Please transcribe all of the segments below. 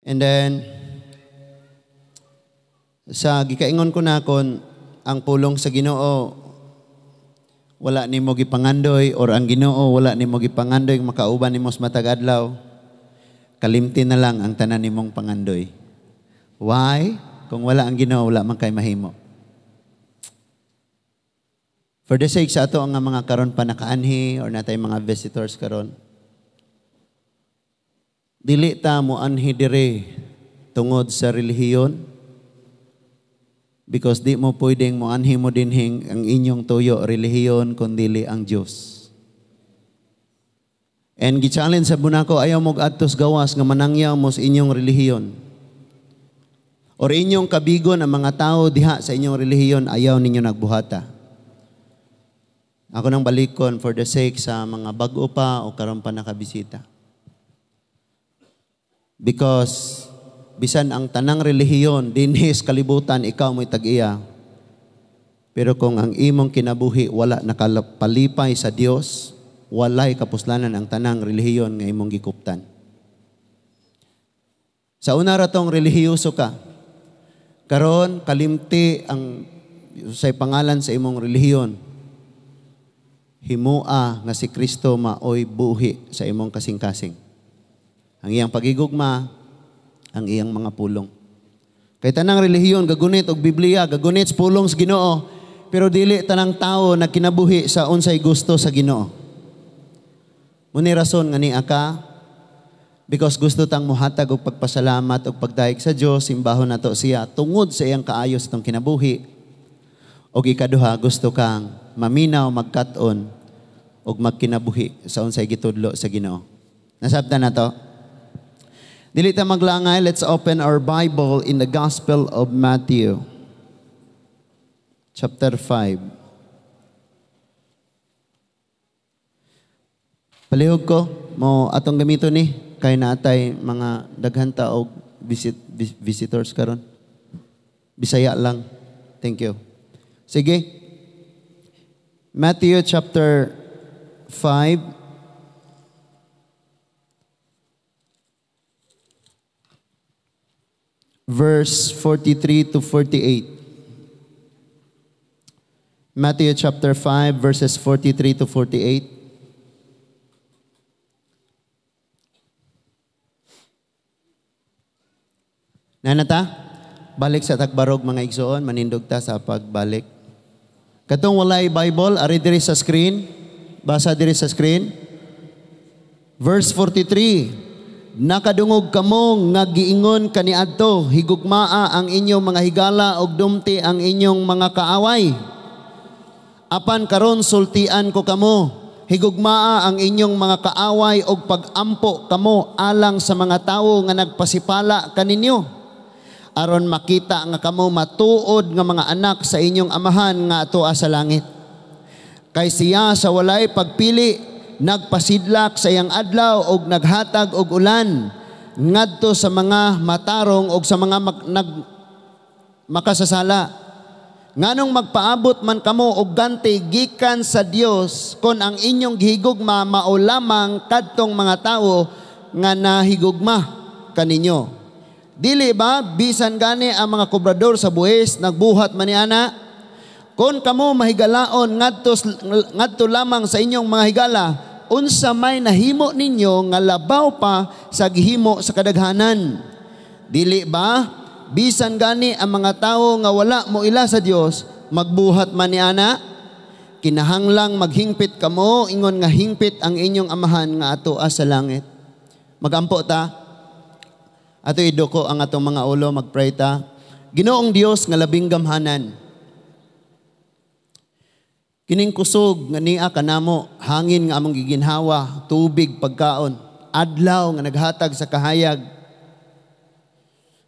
And then, sa gikaingon ko na kon ang pulong sa Ginoo wala nimo gipangandoy or ang Ginoo wala nimo gipangandoy makauban nimo sa matag adlaw, kalimti na lang ang tanan nimong pangandoy. Why? Kung wala ang Ginoo, wala man kay mahimo. For the sake sa ato ang mga karon pa nakaanhi or natay mga visitors karon, dili ta mo anhi dire tungod sa relihiyon, because di mo pwedeng mo anhi mo dinhing ang inyong tuyo relihiyon kun dili ang Dios. And gi-challenge sa bunako, ayaw mo adtos gawas nga manangyaw mo sa inyong relihiyon. Or inyong kabigon ang mga tao diha sa inyong relihiyon, ayaw ninyo nagbuhata. Ako nang balikon for the sake sa mga bag-o pa o karon pa nakabisita. Because bisan ang tanang relihiyon dinhi sa kalibutan, ikaw mo'y tag-iya. Pero kung ang imong kinabuhi wala nakalapalipay sa Dios, walay kapuslanan ang tanang relihiyon nga imong gikuptan. Sa una ra tong relihiyoso ka. Karon kalimti ang say pangalan sa imong relihiyon. Himua nga si Kristo maoy buhi sa imong kasing-kasing. Ang iyang pagigugma, ang iyang mga pulong. Kay tanang relihiyon gagunit og Biblia, gagunit sa pulong sa Ginoo, pero dili tanang tao nagkinabuhi sa unsay gusto sa Ginoo. Muni rason nga niya ka, because gusto tang muhatag og pagpasalamat og pagdayeg sa Dios, simbahon nato siya tungod sa iyang kaayo sa atong kinabuhi. Og ikaduha, gusto kang maminaw, magkat-on og magkinabuhi sa unsay gitudlo sa Ginoo. Nasabtan nato? Dili ta maglangay, let's open our Bible in the Gospel of Matthew, chapter 5. Palihog ko, mo atong gamito ni, kay naatay mga daghan ta og visitors karon. Bisaya lang. Thank you. Sige. Matthew chapter 5. Verse 43 to 48. Matthew chapter 5, verses 43 to 48. Nanata, balik sa tagbarog mga igsoon, manindog ta sa pagbalik. Katong walay Bible, ari diri sa screen, basa diri sa screen. Verse 43, nakadungog kamo nga giingon kaniadto, higugmaa ang inyong mga higala ug dumti ang inyong mga kaaway. Apan karon sultian ko kamo, higugmaa ang inyong mga kaaway ug pagampo kamo alang sa mga tawo nga nagpasipala kaninyo. Aron makita nga kamo matuod nga mga anak sa inyong amahan nga atoa sa langit. Kay siya sa walay pagpili nagpasidlak sa iyang adlaw og naghatag og ulan ngadto sa mga matarong og sa mga makasasala. Nganong magpaabot man kamo og ganti gikan sa Dios kon ang inyong gihigugma mao lamang kadtong mga tawo nga nahigugma kaninyo. Dili ba bisan gani ang mga kobrador sa buhis nagbuhat man niana? Kon kamo mahigalaon ngadto lamang sa inyong mga higala, unsa may nahimo ninyo nga labaw pa sa gihimo sa kadaghanan? Dili ba bisan gani ang mga tawo nga wala mo ila sa Dios magbuhat man niana? Kinahanglang maghingpit kamo ingon nga hingpit ang inyong amahan nga atoa sa langit. Magampo ta. Ato iduko ang atong mga ulo, magpray ta. Ginoong Dios nga labing gamhanan, kining kusog nga niya kanamo, hangin nga among giginhawa, tubig, pagkaon, adlaw nga naghatag sa kahayag.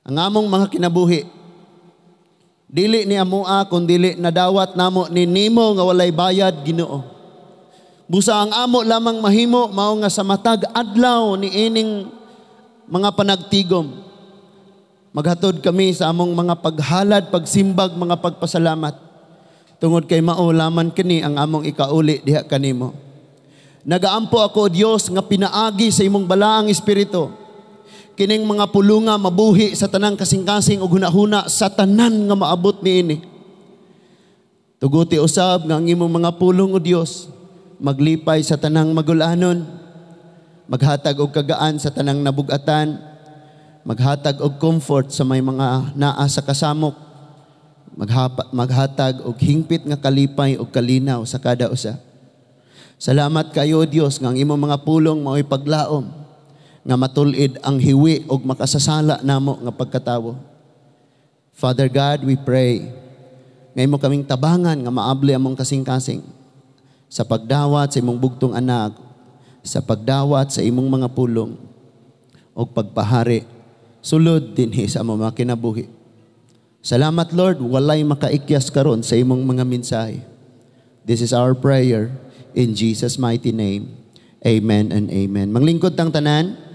Ang among mga kinabuhi, dili ni amoa kun dili nadawat namo ni nimo nga walay bayad, Ginoo. Busa ang amo lamang mahimo mao nga sa matag adlaw ni ining mga panagtigom. Maghatod kami sa among mga paghalad, pagsimbag, mga pagpasalamat. Tungod kay mao laman kini ang among ikauli diha kanimo. Nagaampo ako, Dios, nga pinaagi sa imong balaang espiritu. Kining mga pulunga mabuhi sa tanang kasing-kasing ug hunahuna sa tanan nga maabot niini. Tuguti usab nga ang imong mga pulong, o Dios, maglipay sa tanang magulanon, maghatag og kagaan sa tanang nabugatan, maghatag og comfort sa may mga naa sa kasamok, maghatag og hingpit nga kalipay og kalinaw sa kada usa. Salamat kayo, Dios, nga ang imong mga pulong mao'y paglaom nga matul-id ang hiwi og makasasala namo nga pagkatawo. Father God, we pray nga imo kaming tabangan nga maabli among kasing-kasing sa pagdawat sa imong bugtong anak, sa pagdawat sa imong mga pulong og pagpahari sulod dinhi sa among mga kinabuhi. Salamat, Lord, walay makaikyas karon sa imong mga mensahe. This is our prayer in Jesus' mighty name. Amen and amen. Manglingkod tang tanan.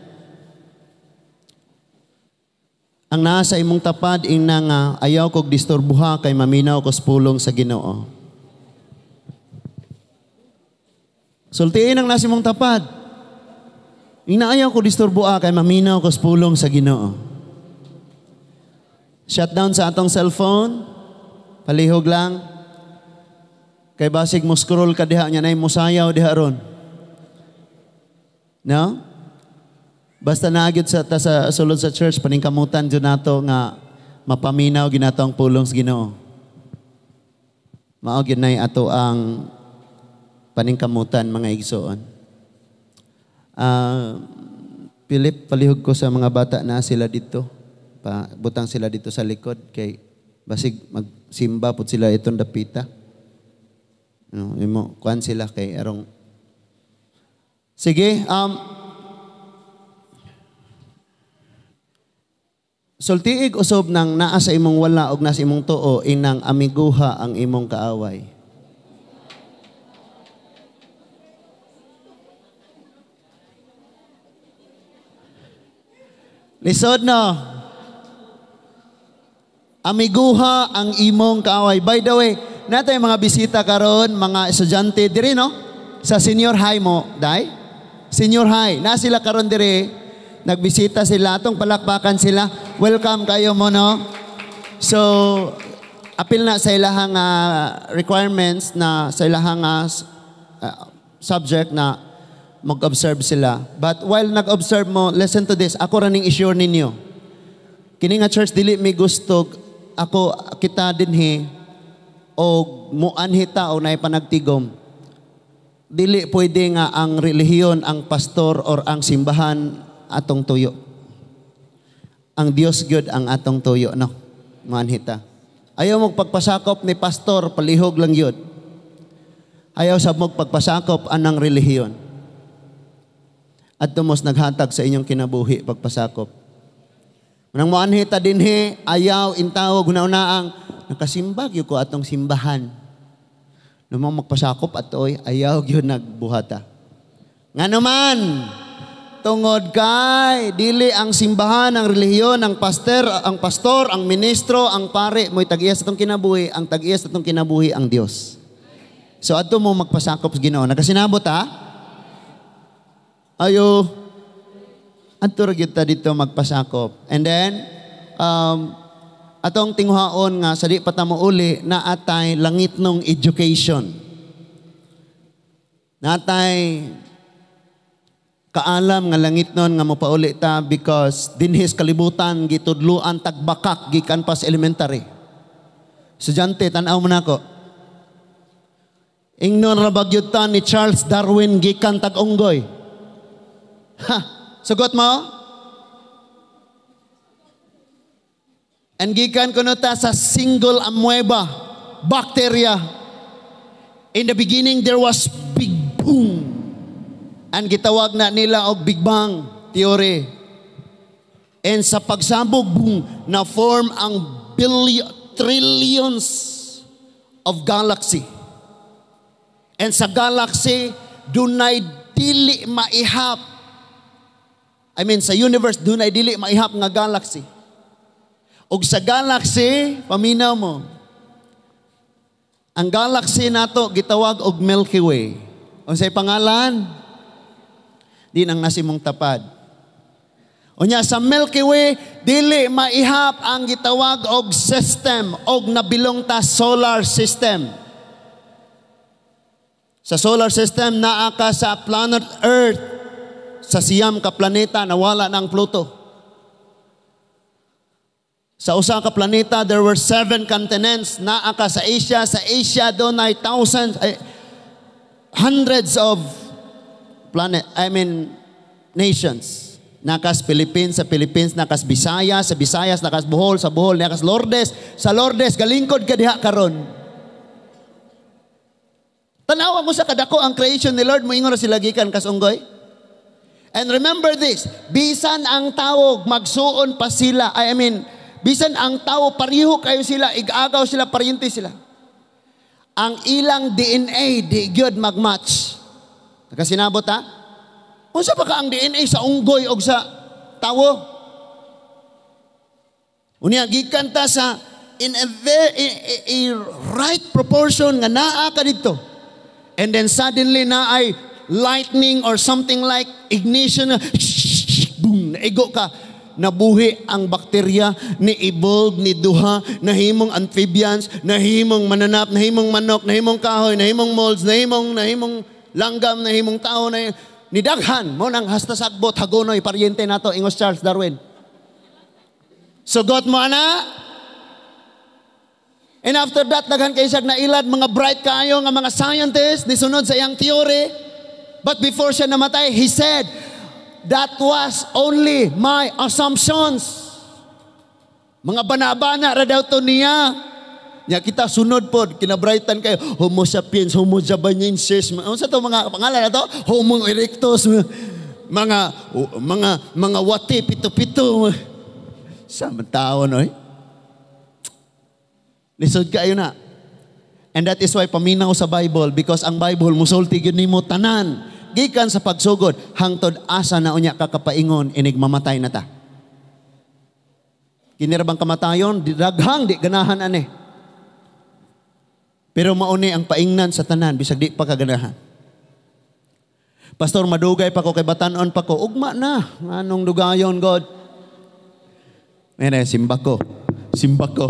Ang naa sa imong tapad ingna nga ayaw kog disturbuha kay maminaw kos pulong sa Ginoo. Sultiin ang nasa imong tapad. Ingna ayaw ko disturbuha kay maminaw kos pulong sa Ginoo. Shutdown sa atong cellphone. Palihog lang. Kay basig mo scroll ka diha nya nay mosayaw diha ron. No? Basta naagid sa ta sa sulod sa church paningkamutan jud nato nga mapaminaw ginato ang pulong sa Ginoo. Mao gyud nay ato ang paningkamutan, mga igsoon. Philip, palihog ko sa mga bata na sila dito. Pa, butang sila dito sa likod kay basig magsimba pud sila itong dapita. No, imo kuan sila kay arong. Sige, sultiig usob nang naa sa imong wala og nasa imong tuo inang amiguha ang imong kaaway. Lisod no. Amiguha ang imong kaaway. By the way, natay mga bisita karon, mga estudyante diri no? Sa senior high mo, dai? Senior high, na sila karon diri. Nagbisita sila, atong palakpakan sila. Welcome kayo mo no. So, apil na sa ilahang requirements na sa ilahang subject na mag-observe sila. But while nag-observe mo, listen to this. Ako raning i-sure ninyo. Kini nga church dili mi gusto ako kita dinhi og muanhi ta o naay panagtigom. Dili pwede nga ang relihiyon, ang pastor or ang simbahan atong tuyo. Ang Dios gyud ang atong tuyo, no? Muanhi ta. Ayaw mo pagpasakop ni pastor, palihog lang gyud. Ayaw sab mo pagpasakop anang relihiyon. Adto mos naghatag sa inyong kinabuhi pagpasakop. Nang muanhi ta dinhi, ayaw intawo gunauna-ang nakasimba gyud ko atong simbahan. Lumang magpasakop atoy, ayaw gyud nagbuhata. Ngano man, tungod kay dili ang simbahan, ang relihiyon, ang pastor, ang ministro, ang pare mo'y tag-iya sa atong kinabuhi, ang tag-iya sa atong kinabuhi ang Dios. So adto mo magpasakop sa Ginoo. Nakasinabot ha? Ayo, adto ra gyud ta dito magpasakop. And then atong tinguhaon nga sa di pa ta mouli naatay langit nung education. Naatay kaalam nga langit nun nga mopauli ta because dinhis kalibutan gitudluan tagbakak gikan pa sa elementary. Estudyante, tan-aw mo nako. Ingnon ra ba gyud ta ni Charles Darwin gikan tag-unggoy? Ha, sugot mo? And gikan kuno ta sa single amoeba, bacteria. In the beginning there was big boom. And gitawag na nila og Big Bang theory. And sa pagsabog boom, na form ang billion, trillions of galaxy. And sa galaxy dunay dili maihap. I mean sa universe dunay dili maihap nga galaxy. Og sa galaxy, paminaw mo. Ang galaxy nato gitawag og Milky Way. Unsay pangalan? Di nang nasimong tapad. Unya sa Milky Way, dili maihap ang gitawag og system og nabilong ta solar system. Sa solar system, naa ka sa planet Earth. Sa 9 ka planeta, nawala ng Pluto. Sa usa ka planeta, there were 7 continents. Naa ka sa Asia. Sa Asia, doon ay thousands, ay, hundreds of planet, I mean, nations. Nakas Philippines, sa Philippines, nakas Visayas, sa Visayas, nakas Bohol, sa Bohol, nakas Lourdes, sa Lourdes, galingkod ka diha karon. Tanawa mo sa kadako ang creation ni Lord, moingon ra sila gikan kas unggoy. And remember this, bisan ang tao magsuon pa sila, I mean, bisan ang tao pareho kayo sila, igagaw sila, paryente sila. Ang ilang DNA di gyud magmatch. Nakasinabot ha? Unsa pa ka ang DNA sa unggoy og sa tawo? Unya gikan ta sa in a very a right proportion nga naa ka didto. And then suddenly na ay lightning or something like ignition, boom, naigo ka. Nabuhi ang bakterya, ni evolve, ni duha, nahimong amphibians, nahimong mananap, nahimong manok, nahimong kahoy, nahimong molds, nahimong langgam, nahimong tao, ni daghan mo nang hasta sagbot hagonoy paryente nato ingos Charles Darwin. Sugot mo ana. And after that, daghan kay siya nailad mga bright kaayo nga mga scientists ni sunod sa iyang theory. But before siya namatay, he said, "That was only my assumptions." Mga bana-bana ra daw to niya. Nya kita sunod pod, kinabrightan kayo, Homo sapiens, Homo javanensis, unsa to mga pangalan na to? Homo erectus, mga wati pito-pito. Sa man tao noy. Lisod kayo na. And that is why paminaw sa Bible, because ang Bible musulti gyud nimo tanan gikan sa pagsugod hangtod asa na unya kakapaingon inig mamatay na ta. Kini ra bang kamatayon, di daghang di ganahan ani. Pero mauni ang paingnan sa tanan bisag di pa kaganahan. Pastor, madugay pa ko kay batanon pa ko. Ugma na. Anong dugayon, God? Mene, simba ko. Simba ko.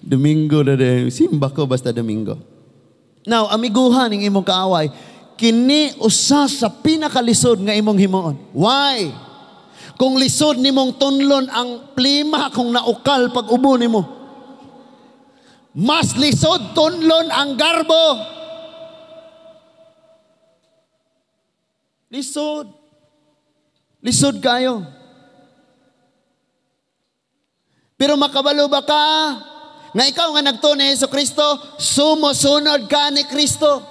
Domingo na din. Simba ko basta Domingo. Now, amiguhan ng imong kaaway, kini usa sa pinakalisod nga imong himuon. Why? Kung lisod nimong tunlon ang plima kung naukal pag ubo nimo. Mas lisod tunlon ang garbo. Lisod. Lisod kayo. Pero makabalo ba ka? Nga ikaw nga nagtuo ni Hesus Kristo, sumusunod ka ni Kristo.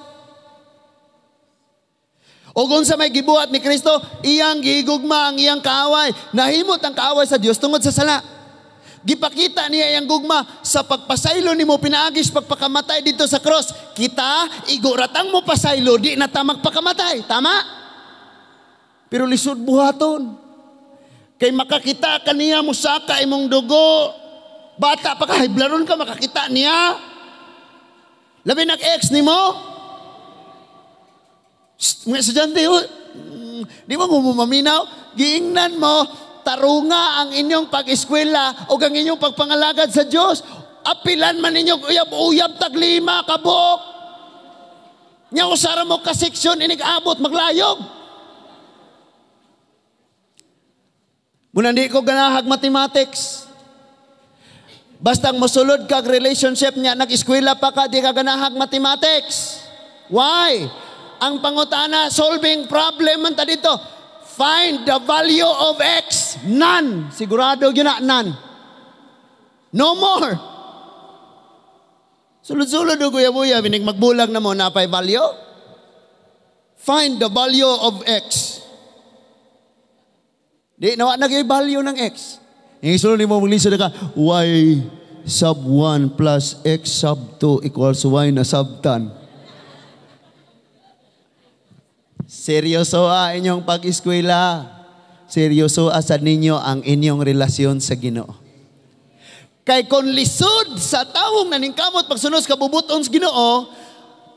O kung sa may gibuhat ni Kristo, iyang gigugma ang iyang kaaway. Nahimot ang kaaway sa Dios tungod sa sala. Gipakita niya iyang gugma sa pagpasaylo nimo pinaagis pagpakamatay dito sa cross. Kita iguratang mo pasaylo, di na ta magpakamatay. Tama? Pero lisod buhaton. Kay makakita kaniya musaka imong dugo. Bata pa ka, hiblaron ka makakita niya. Labi nag-ex nimo. Shh, mga estudyante, oh, di mo maminaw. Giingnan mo, tarunga ang inyong pag-eskwela o ang inyong pagpangalagad sa Diyos. Apilan man ninyo, uyab-uyab, taglima, kabuok. Nya usara mo ka-seksyon, inig-abot, maglayog. Muna di ko ganahag mathematics. Bastang mosulod kag relationship niya, nag-eskwela pa ka, di ka ganahag mathematics. Why? Ang pangutana, solving problem man ta dito. Find the value of X. None. Sigurado yun na, none. No more. Sulod-sulod o guya-buya, binig magbulag na mo, napay value. Find the value of X. Di, nawa na kayo value ng X. Yung isulod mo, maglisod ka, Y sub 1 plus X sub 2 equals Y na sub 10. Seryoso inyong pag-eskwela. Seryoso asad ninyo ang inyong relasyon sa Ginoo. Kay kon lisod sa tawong naningkamot pagsunod sa kabubuton sa Ginoo,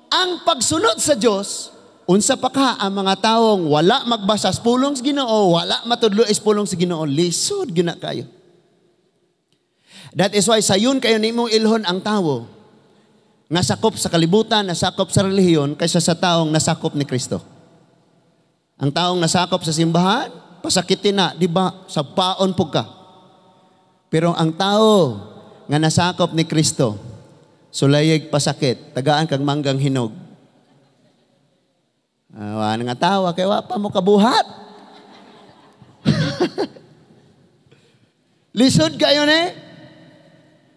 ang pagsunod sa Dios Unsa pa ka ang mga taong wala magbasa sa pulong sa Ginoo, wala matudlo is pulong sa Ginoo, lisod gyud na kayo. That is why sayon kayo nimong ilhon ang tawo nga sakop sa kalibutan, nasakop sa relihiyon kaysa sa taong nasakop ni Kristo. Ang taong nasakop sa simbahan, pasakitin na, di ba? Sa paon po ka. Pero ang tao nga nasakop ni Kristo, sulayeg pasakit, tagaan kag manggang hinog. Wa nga tawa kay wa pa mo kabuhat. Lisod kayo ne.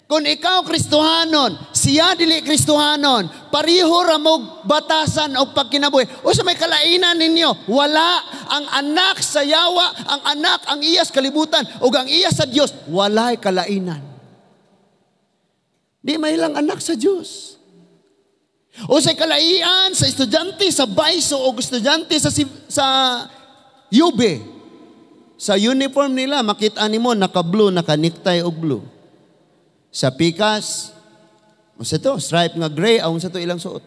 Kung ikaw Kristohanon, siya dili Kristohanon, pareho ra mo batasan og pagkinabuhi. Unsa may kalainan ninyo? Wala. Ang anak sa yawa, ang anak ang iya sa kalibutan ug ang iya sa Dios, walay kalainan. Di may lang anak sa Dios. O sa kalaian sa estudyante sa Baiso o estudyante sa UB. Sa uniform nila makita nimo naka-blue, naka-necktie og blue. Sa pikas, unsa to, stripe nga gray aw unsa to ilang suot.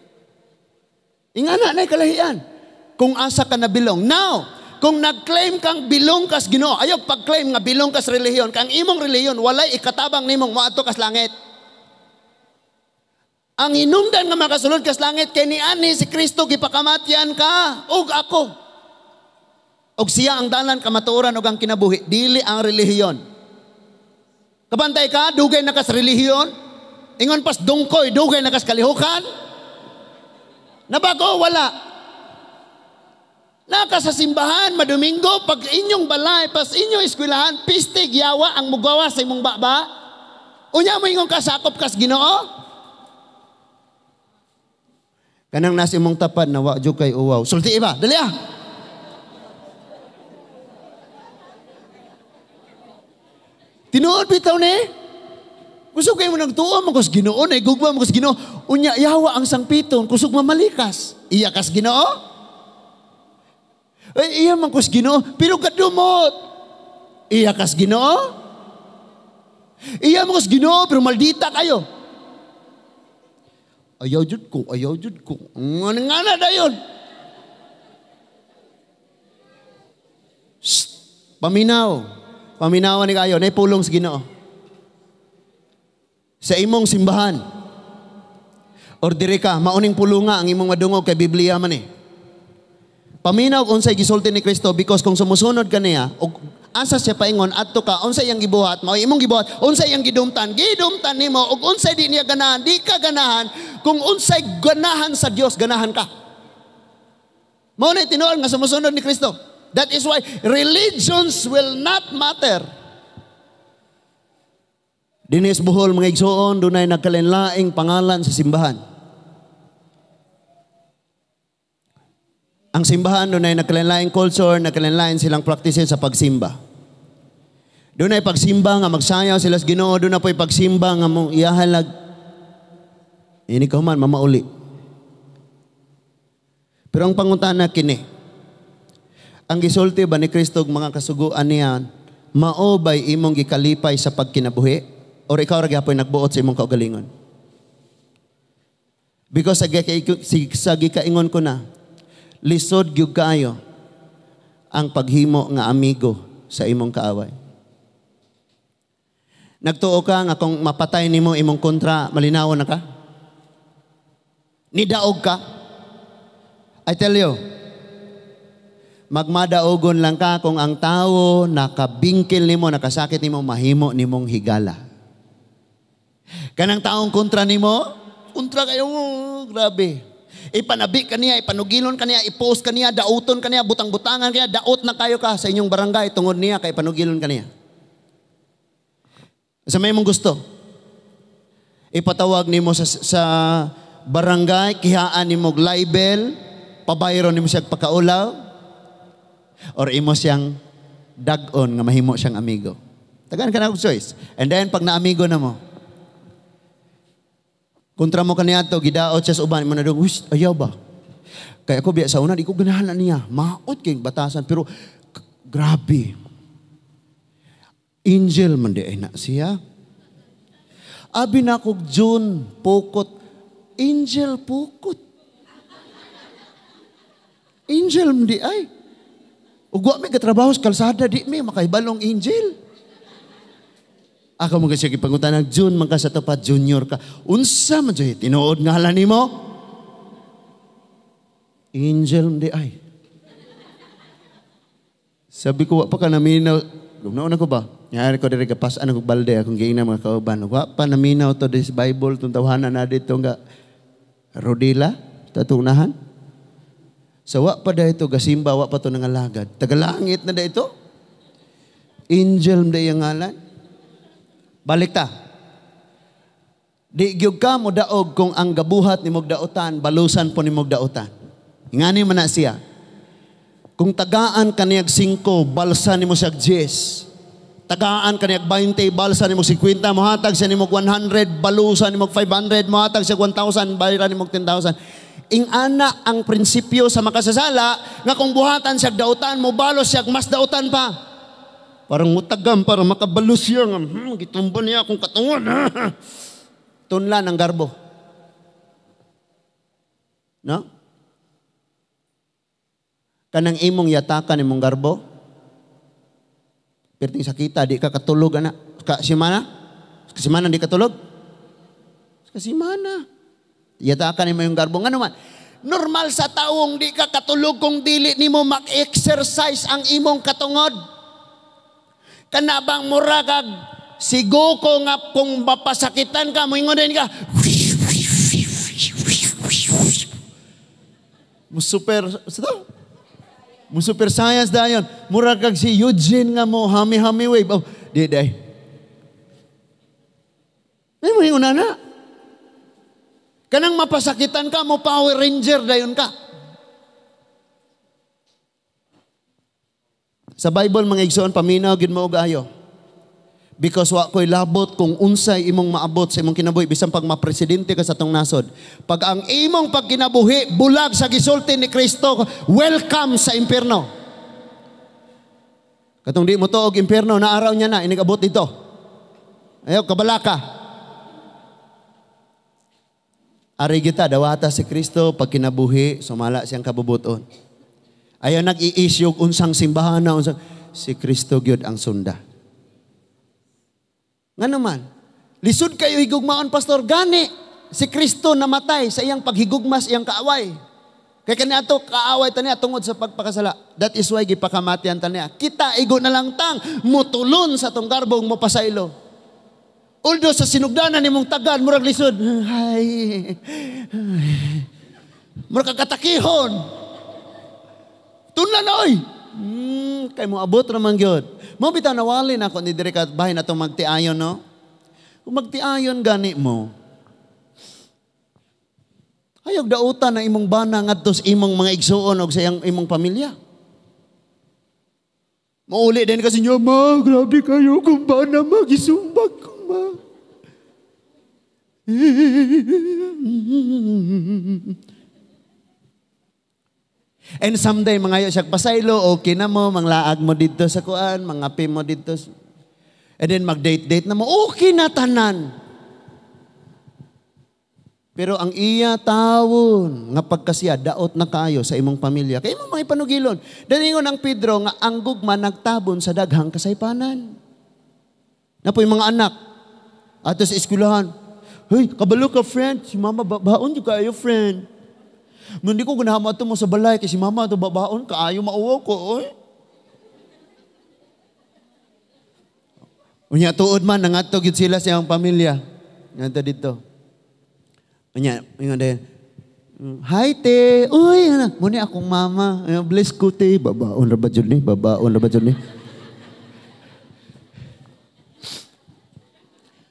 Ingana na kalahian. Kung asa ka na bilong. Now, kung nag-claim kang bilong kas Ginoo, ayaw pag-claim nga bilong kas relihiyon, kang imong relihiyon walay ikatabang nimong moadto kas langit. Ang hinungdan nga makasulod kas langit kay niani si Kristo gipakamatyan ka ug ako. Og siya ang dalan kamatuoran ug ang kinabuhi, dili ang relihiyon. Kabantay ka, dugay na kas relihiyon. Ingon pas dungkoy, dugay na kas kalihukan. Nabago wala. Naka sa simbahan madomingo pag inyong balay, pas inyong eskwelahan, pistig yawa ang mugawa sa imong baba. Unya mo ingon kasakop kas Ginoo? Kanang nasa imong tapad na wa jud kay uwaw. Sulti iba, dali ah. Tinuod bitaw ni. Kusog kayo mo nagtuo mo kus Ginoo, nay gugma mo kus Ginoo. Unya yawa ang sangpiton, kusog mamalikas. Iya kas Ginoo? Ay iya man kus Ginoo, pero kadumot. Iya kas Ginoo? Iya man kus Ginoo, pero maldita kayo. Ayaw jud ko, ayaw jud ko. Nga na dayon. Shh, paminaw. Paminawan ni kayo, nay pulong sa Ginoo. Sa imong simbahan. Or diri ka, mauning pulunga ang imong madungog kay Biblia man eh. Paminaw unsay gisulti ni Kristo because kung sumusunod ka niya, og asa siya paingon adto ka, unsay iyang gibuhat, mao imong gibuhat, unsay iyang gidumtan, gidumtan nimo og unsay di niya ganahan, di ka ganahan, kung unsay ganahan sa Dios, ganahan ka. Mao na tinuod nga sumusunod ni Kristo. That is why religions will not matter. Dinis Bohol mga igsoon, dunay nagkalain-laing pangalan sa simbahan. Ang simbahan dunay nagkalain-laing culture, nagkalain-laing silang practices sa pagsimba. Dunay pagsimba nga magsayaw sila sa Ginoo, dunay po'y pagsimba nga mong iyahalag. Ini ka man mamauli. Pero ang pangutana kini, ang gisulti ba ni Kristo og mga kasuguan niya, mao ba'y imong gikalipay sa pagkinabuhi? Or ikaw ra gyapon nagbuot sa imong kaugalingon? Because sa gikaingon ko na, lisod gyud kaayo ang paghimo nga amigo sa imong kaaway. Nagtuo ka nga kung mapatay nimo imong kontra, malinawon na ka? Nidaog ka? I tell you, magmadaogon lang ka kung ang tao nakabingkil nimo, nakasakit nimo, mahimo nimong higala. Kanang taong kontra nimo, kontra kayo, oh, grabe. Ipanabi ka niya, ipanugilon ka niya, ipost ka niya, dauton ka niya, butang-butangan ka niya, daot na kayo ka sa inyong barangay tungod niya kay panugilon ka niya. Sa may mong gusto, ipatawag nimo sa barangay, kihaan nimo og libel, pabayron nimo siya pagkaulaw, or imo siyang dag-on nga mahimo siyang amigo. Tagaan ka na og choice. And then pag naamigo na mo, kontra mo kaniya to, gidaot siya sa uban, mo na doon, wish, ayaw ba? Kaya ako biya sa una, di ko ganahan na niya. Maot kayong batasan, pero grabe. Angel man di ay na siya. Abi na kog June, pukot. Angel, pukot. Angel di ay. Ug wa mi katrabaho sa kalsada, di mi makaibalong angel. Ako mo kasi gipangutana, June man ka sa tapat, junior ka. Unsa man jud tinuod ngalan nimo? Angel di ay. Sabi ko, wa pa ka naminaw. Gumnaon ako ba? Ngari ko diri kapasan ako balde akong giingnan mga kauban. Wa pa naminaw to this Bible tong tawhana na dito nga Rodila tatungnahan. So wa pa dahito gasimba, wa pa to nangalagad. Tagalangit na dahito. Angel di ang ngalan. Balik ta. Di gyud ka mo daog kung ang gabuhat ni daotan, balusan po ni daotan. Ingani man na siya. Kung tagaan ka niyag 5, balsa nimo siya 10. Tagaan ka niyag 20, balsa nimo 50, mohatag siya nimo 100, balusan nimo 500, mohatag siya 1,000, bayaran nimo 10,000. Ingana ang prinsipyo sa makasasala nga kung buhatan siya dautan, mobalos siya mas dautan pa. Parang mutagam para makabalos siya nga, gitumba niya akong katungan. Tunlan ang garbo. No? Kanang imong yatakan imong garbo, perting sakita, di ka katulog, ana. Ka simana? Kasimana di katulog? Kasimana. Yatakan nimo yung garbo. Ngano man? Normal sa taong di ka katulog kung dili nimo mag-exercise ang imong katungod. Kana bang mura kag sigoko nga kung mapasakitan ka, moingon din ka. Mo super, sa to? Mo super science dayon. Mura kag si Eugene nga mo hami-hami wave. Oh, di day. Ay mo ingon na. Kanang mapasakitan ka mo Power Ranger dayon ka. Sa Bible mga igsoon paminaw gyud mo og ayo. Because wa ko'y labot kung unsay imong maabot sa imong kinabuhi bisan pag mapresidente ka sa atong nasod. Pag ang imong pagkinabuhi bulag sa gisulti ni Kristo, welcome sa impierno. Katong di mo tuog impierno, naaraw niya na inigabot dito. Ayaw kabalaka. Ari kita dawata si Kristo pag kinabuhi sumala siyang kabubuton. Ayaw nag-iisyog unsang simbahan na unsang si Kristo gyud ang sunda. Nga naman, lisod kayo higugmaon, pastor, gani si Kristo namatay sa iyang paghigugmas iyang kaaway. Kaya kaniadto kaaway taniya tungod sa pagpakasala. That is why gipakamatian taniya. Kita igo na lang tang mutulon sa tong garbong mopasaylo. Although sa sinugdanan nimong tagan murag lisod. Ay, ay. Murag katakihon. Tunlan oy. Kay mo abot ra man gyud. Mo bitaw nawali na ako ni diri ka bahin atong magtiayon, no? Kung magtiayon gani mo, ayog dautan na imong bana ngadto sa imong mga igsuon og sa iyang imong pamilya. Mauli din kasi niyo, ma, grabe kayo kung bana magisumbag ko, ma. And someday, mga siya pasaylo, okay na mo, manglaag mo dito sa kuan, mangapi mo dito. And then mag-date-date na mo, okay na tanan. Pero ang iya tawon, nga pagkasiya, daot na kayo sa imong pamilya. Kaya imong mga ipanugilon. Daningon ang Pedro, nga ang gugma nagtabon sa daghang kasaypanan. Napoy mga anak, ato sa eskwelahan, hey, kabalo ka friend, si mama babaon yung kayo friend. Hindi ko ganahan mo ato mo sa balay kasi mama ato babaon, kaayo mauwaw ko, oy. Unya tuod man, nangadto gyud sila sa iyang pamilya. Ngadto dito. Unya, ingon din. Hi te, uy, muni akong mama. Bless ko te, babaon ra ba jud ni? Babaon ra ba jud ni?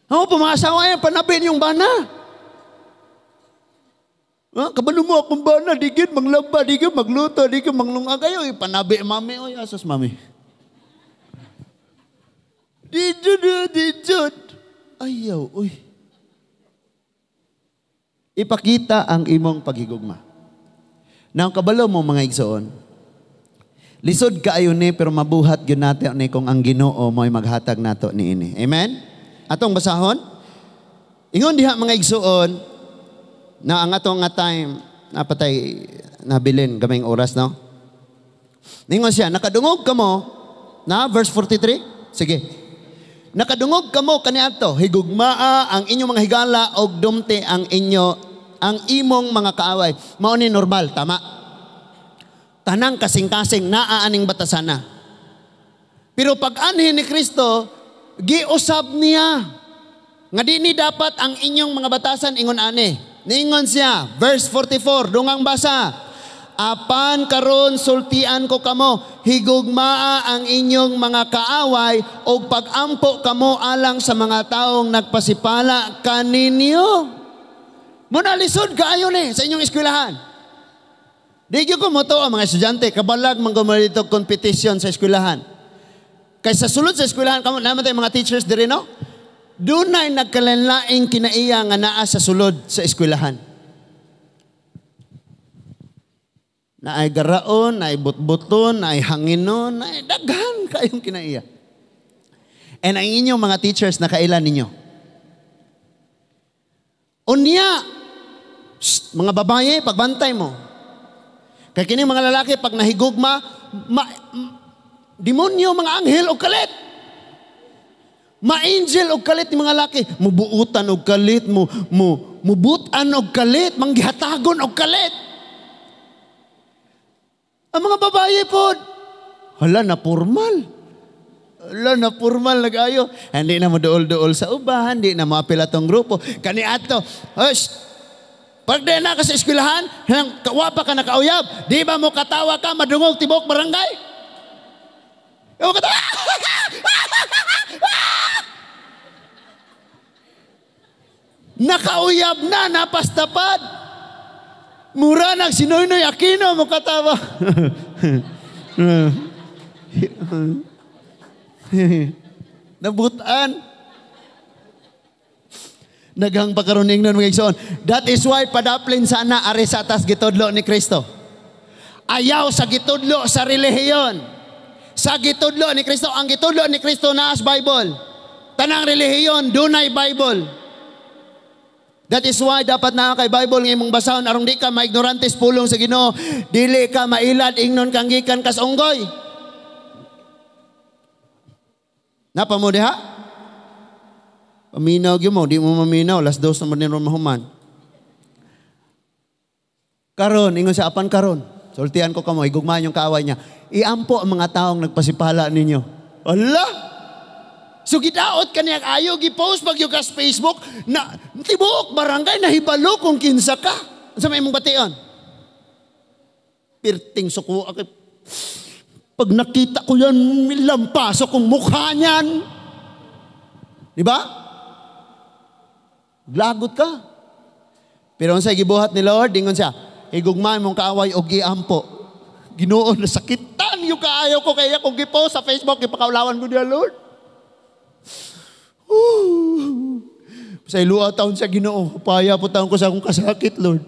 Oh, pumasawa yan, panabin yung bana. Ha? Kabalo mo akong bana, digin manglaba, digin magluto, digin manglunga kayo. Panabi, mami. Oy, asos, mami. Dijud, dijud. Ayaw, uy. Ipakita ang imong paghigugma. Now, kabalo mo mga igsoon, lisod kaayo ni, pero mabuhat gyud nato ni kung ang Ginoo mo'y maghatag nato ni ini. Amen? Atong basahon. Ingon diha mga igsoon, na ang atong nga time, napatay, nabilin gamay oras, no? Ningon siya, nakadungog kamo, na verse 43? Sige. Nakadungog kamo kaniadto, higugmaa ang inyong mga higala og dumti ang imong mga kaaway. Mao ni normal, tama? Tanang kasing-kasing naa aning batasana. Pero pag anhin ni Kristo, giusab niya nga di ni dapat ang inyong mga batasan ingon ani. Ningon siya, verse 44, dungang basa. Apan karon sultian ko kamo, higugmaa ang inyong mga kaaway og pagampo kamo alang sa mga taong nagpasipala kaninyo. Muna lisod kaayo ni sa inyong eskwelahan. Di gyud ko moto ang mga estudyante kabalag man dito competition sa eskwelahan. Kay sa sulod sa eskwelahan kamo naman tayo mga teachers diri, no? Dunay nagkalain-laing kinaiya nga naa sa sulod sa eskwelahan. Naay garaon, naay butbuton, naay hanginon, naay daghan kayong kinaiya. And ang inyong mga teachers nakailan ninyo. Unya, shh, mga babae, pagbantay mo. Kay kini mga lalaki, pag nahigugma, demonyo, mga anghel o kalit. Ma-angel og kalit ni mga laki. Mubuutan og kalit, mubutan og kalit, manggihatagon og kalit. Ang mga babae po, hala na formal. Hala na formal nag-ayo. Hindi na mo duol-duol sa ubahan, hindi na mo apil atong grupo. Kani ato, hush, pag di na ka sa eskwelahan, wa pa ka nakauyab, di ba mo katawa ka, madungog tibok barangay? Mo katawa. Nakauyab na, napastapad. Mura nag si Noynoy Aquino mo katawa. Nabutan. Naghang pagkaroon nun mga igsoon. That is why padaplin sana ari sa atas gitudlo ni Kristo. Ayaw sa gitudlo sa relihiyon. Sa gitudlo ni Kristo. Ang gitudlo ni Kristo naas Bible. Tanang relihiyon, dunay Bible. That is why dapat na kay Bible ng imong basahon arong di ka maignorantes pulong sa Ginoo, dili ka mailad ingnon kang gikan kas unggoy. Napa mo diha? Paminaw gyud mo, di mo maminaw, 2:00 na man ron mahuman. Karon ingon sa apan karon, sultian ko kamo, higugmaan yung kaaway niya. Iampo ang mga taong nagpasipala ninyo. Ala! So gidaot kaniya ayo gi-post pag yung kas Facebook na tibuok barangay nahibalo kung kinsa ka. Unsa may imong bation? Pirting suko ako. Pag nakita ko yan, lampaso kong mukha niyan. Di ba? Lagot ka. Pero unsay gibuhat ni Lord, ingon siya, higugma imong kaaway og giampo. Ginoo, nasakitan yung kaayo ko kaya kung gi-post sa Facebook, ipakaulawan ko niya, Lord. Sa ilua taon sa Ginoo, paya po taon ko sa akong kasakit, Lord.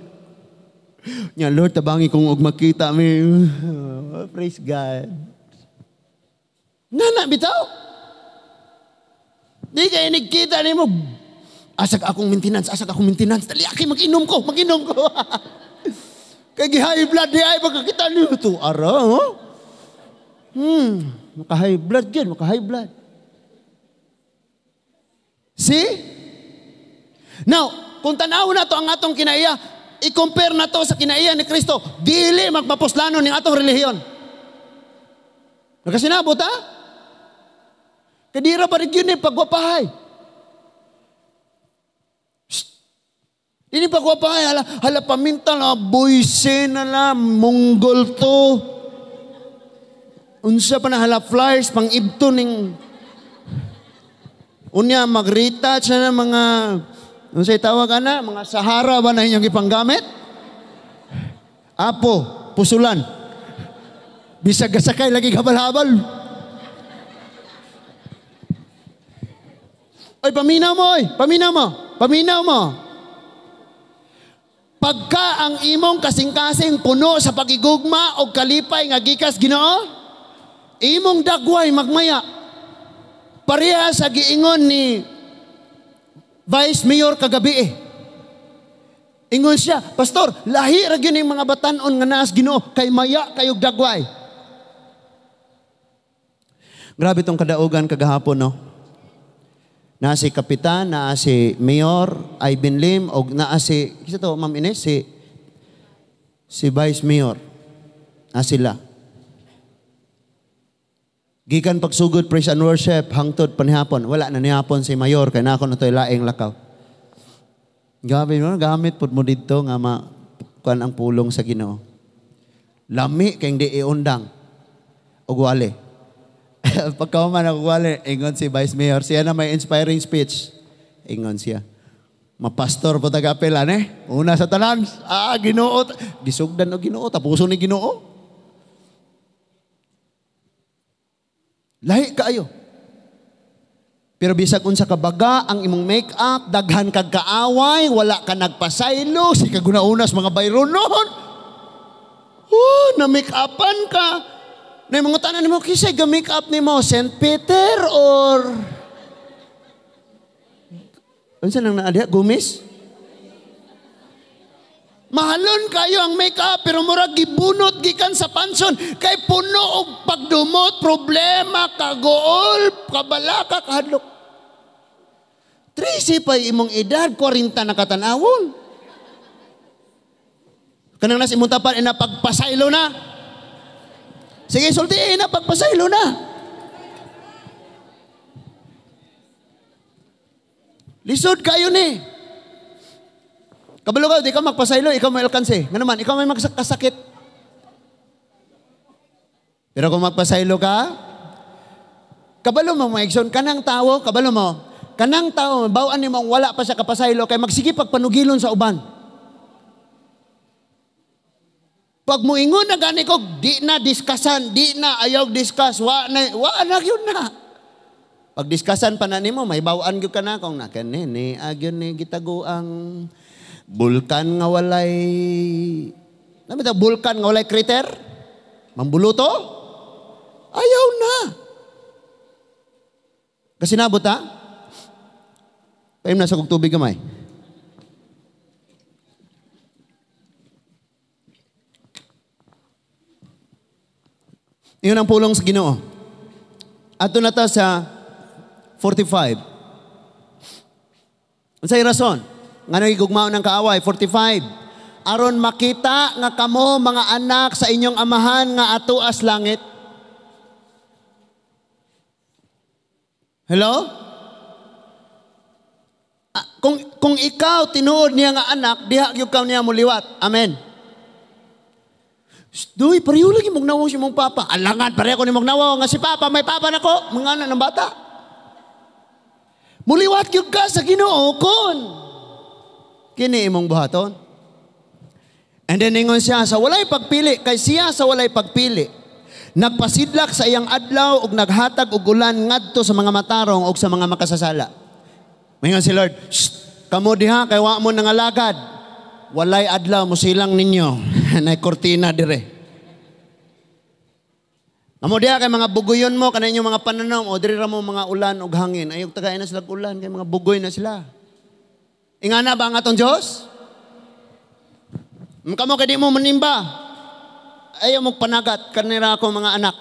Nya, Lord, tabangi kong og makita mi. Praise God. Nana bitaw. Di kay nagkita nimo. Asag akong maintenance, asag akong maintenance. Dali aki mag-inom ko, mag-inom ko. Kay gi-high blood di ay pagkakita niyo to ara, huh? Maka-high blood gyud, maka-high blood. See? Now, kung tanaw na to ang atong kinaiya, i-compare na to sa kinaiya ni Kristo, dili magpapuslano ning atong relihiyon. Nakasinabot ha? Kadira pa rin yun eh, pagwapahay. Dini pagwapahay, hala, hala paminta na, buise na la, monggol to. Unsa pa na hala flyers, pang ibto ning unya, mag-retouch na mga, unsay tawag ana, mga Sahara ba na inyong ipanggamit? Apo, pusulan. Bisag gasakay lagi habal-habal. Oy, paminaw mo, oy. Paminaw mo. Paminaw mo. Pagka ang imong kasing-kasing puno sa pagigugma o kalipay nga gikas Ginoo, imong dagway magmaya. Pareha sa giingon ni Vice Mayor kagabi eh. Ingon siya, Pastor, lahi ra gyud ning mga batan-on nga naas Ginoo kay maya kayog dagway. Grabe tong kadaugan kagahapon, no? Naa si Kapitan, naa si Mayor Ivan Lim, og naa si, kisa to, Ma'am Ines, si Vice Mayor. Na sila. Gikan pagsugod praise and worship, hangtod panihapon. Wala na nihapon si Mayor, kay na ako na to'y laing lakaw. Grabe, no? Gamit pud mo didto nga kuan ang pulong sa Ginoo. Lami kay di iundang og wali. Pagkahuman ako wali, ingon si Vice Mayor, siya na may inspiring speech. Ingon siya. Mapastor po taga-apela, ne? Una sa tanan, Ginoo. Gisugdan og Ginoo, tapuso ni Ginoo. Lahi kaayo. Pero bisag unsa ka baga ang imong make-up, daghan kag kaaway, wala ka nagpasaylo, si kagunaunas mga bayronon. Oh, na make-upan ka. Na mga tanan nimo, kisay ga make-up nimo, Saint Peter or unsa nang naa diha, Gumis? Mahalon kayo ang make-up pero murag gibunot gikan sa panson kay puno og pagdumot, problema, kagool, kabalaka, kahadlok. 13 pa'y imong edad, 40 na katanawon. Kanang nas imong tapan, ina pagpasaylo na. Sige, sulti, ina pagpasaylo na. Lisod kayo ni. Kabalo ka, di ka magpasaylo, ikaw may alkanse. Nga naman, ikaw may magsakasakit. Pero kung magpasaylo ka, kabalo mo, mga igsoon, kanang tao, kabalo mo, kanang tao, bawaan ni mong wala pa siya kapasaylo, kay magsige pagpanugilon sa uban. Pag muingon na gani ko, di na diskasan, di na ayaw discuss, wa na yun na. Pag diskasan pa na nimo, may bawaan gyud ka na kung nakani ni agyon ni gitago ang bulkan nga walay, namita bulkan nga walay crater? Mambuluto? Ayaw na. Kasi nabot ha? Paim na sa kog tubig gamay. Iyon ang pulong sa Ginoo. Ato na ta sa 45. Unsay rason? Ngano gugmaon ng kaaway? 45. Aron makita nga kamo mga anak sa inyong amahan nga atuas langit. Hello? Kung ikaw tinuod niya nga anak, diha gyud ka niya muliwat. Amen. Duy, pareho lagi mong nawong si mong papa. Alangan, pareho ko ni mong nawong nga si papa, may papa na ko, mga anak ng bata. Muliwat gyud ka sa Ginoo kon kini imong buhaton. And then ingon siya sa walay pagpili, kay siya sa walay pagpili nagpasidlak sa iyang adlaw ug naghatag og ulan ngadto sa mga matarong ug sa mga makasasala. Maingon si Lord, shh, kamo diha kay wa mo nangalagad. Walay adlaw mo silang ninyo. Nay kortina dire. Kamo diha kay mga bugoyon mo kanay inyong mga pananom o diri ra mo mga ulan ug hangin. Ayog tagay na sila ulan kay mga bugoy na sila. Ingana ba ang atong Dios? Kamo kay di mo manimba. Ayaw mo panagat kanira ako mga anak.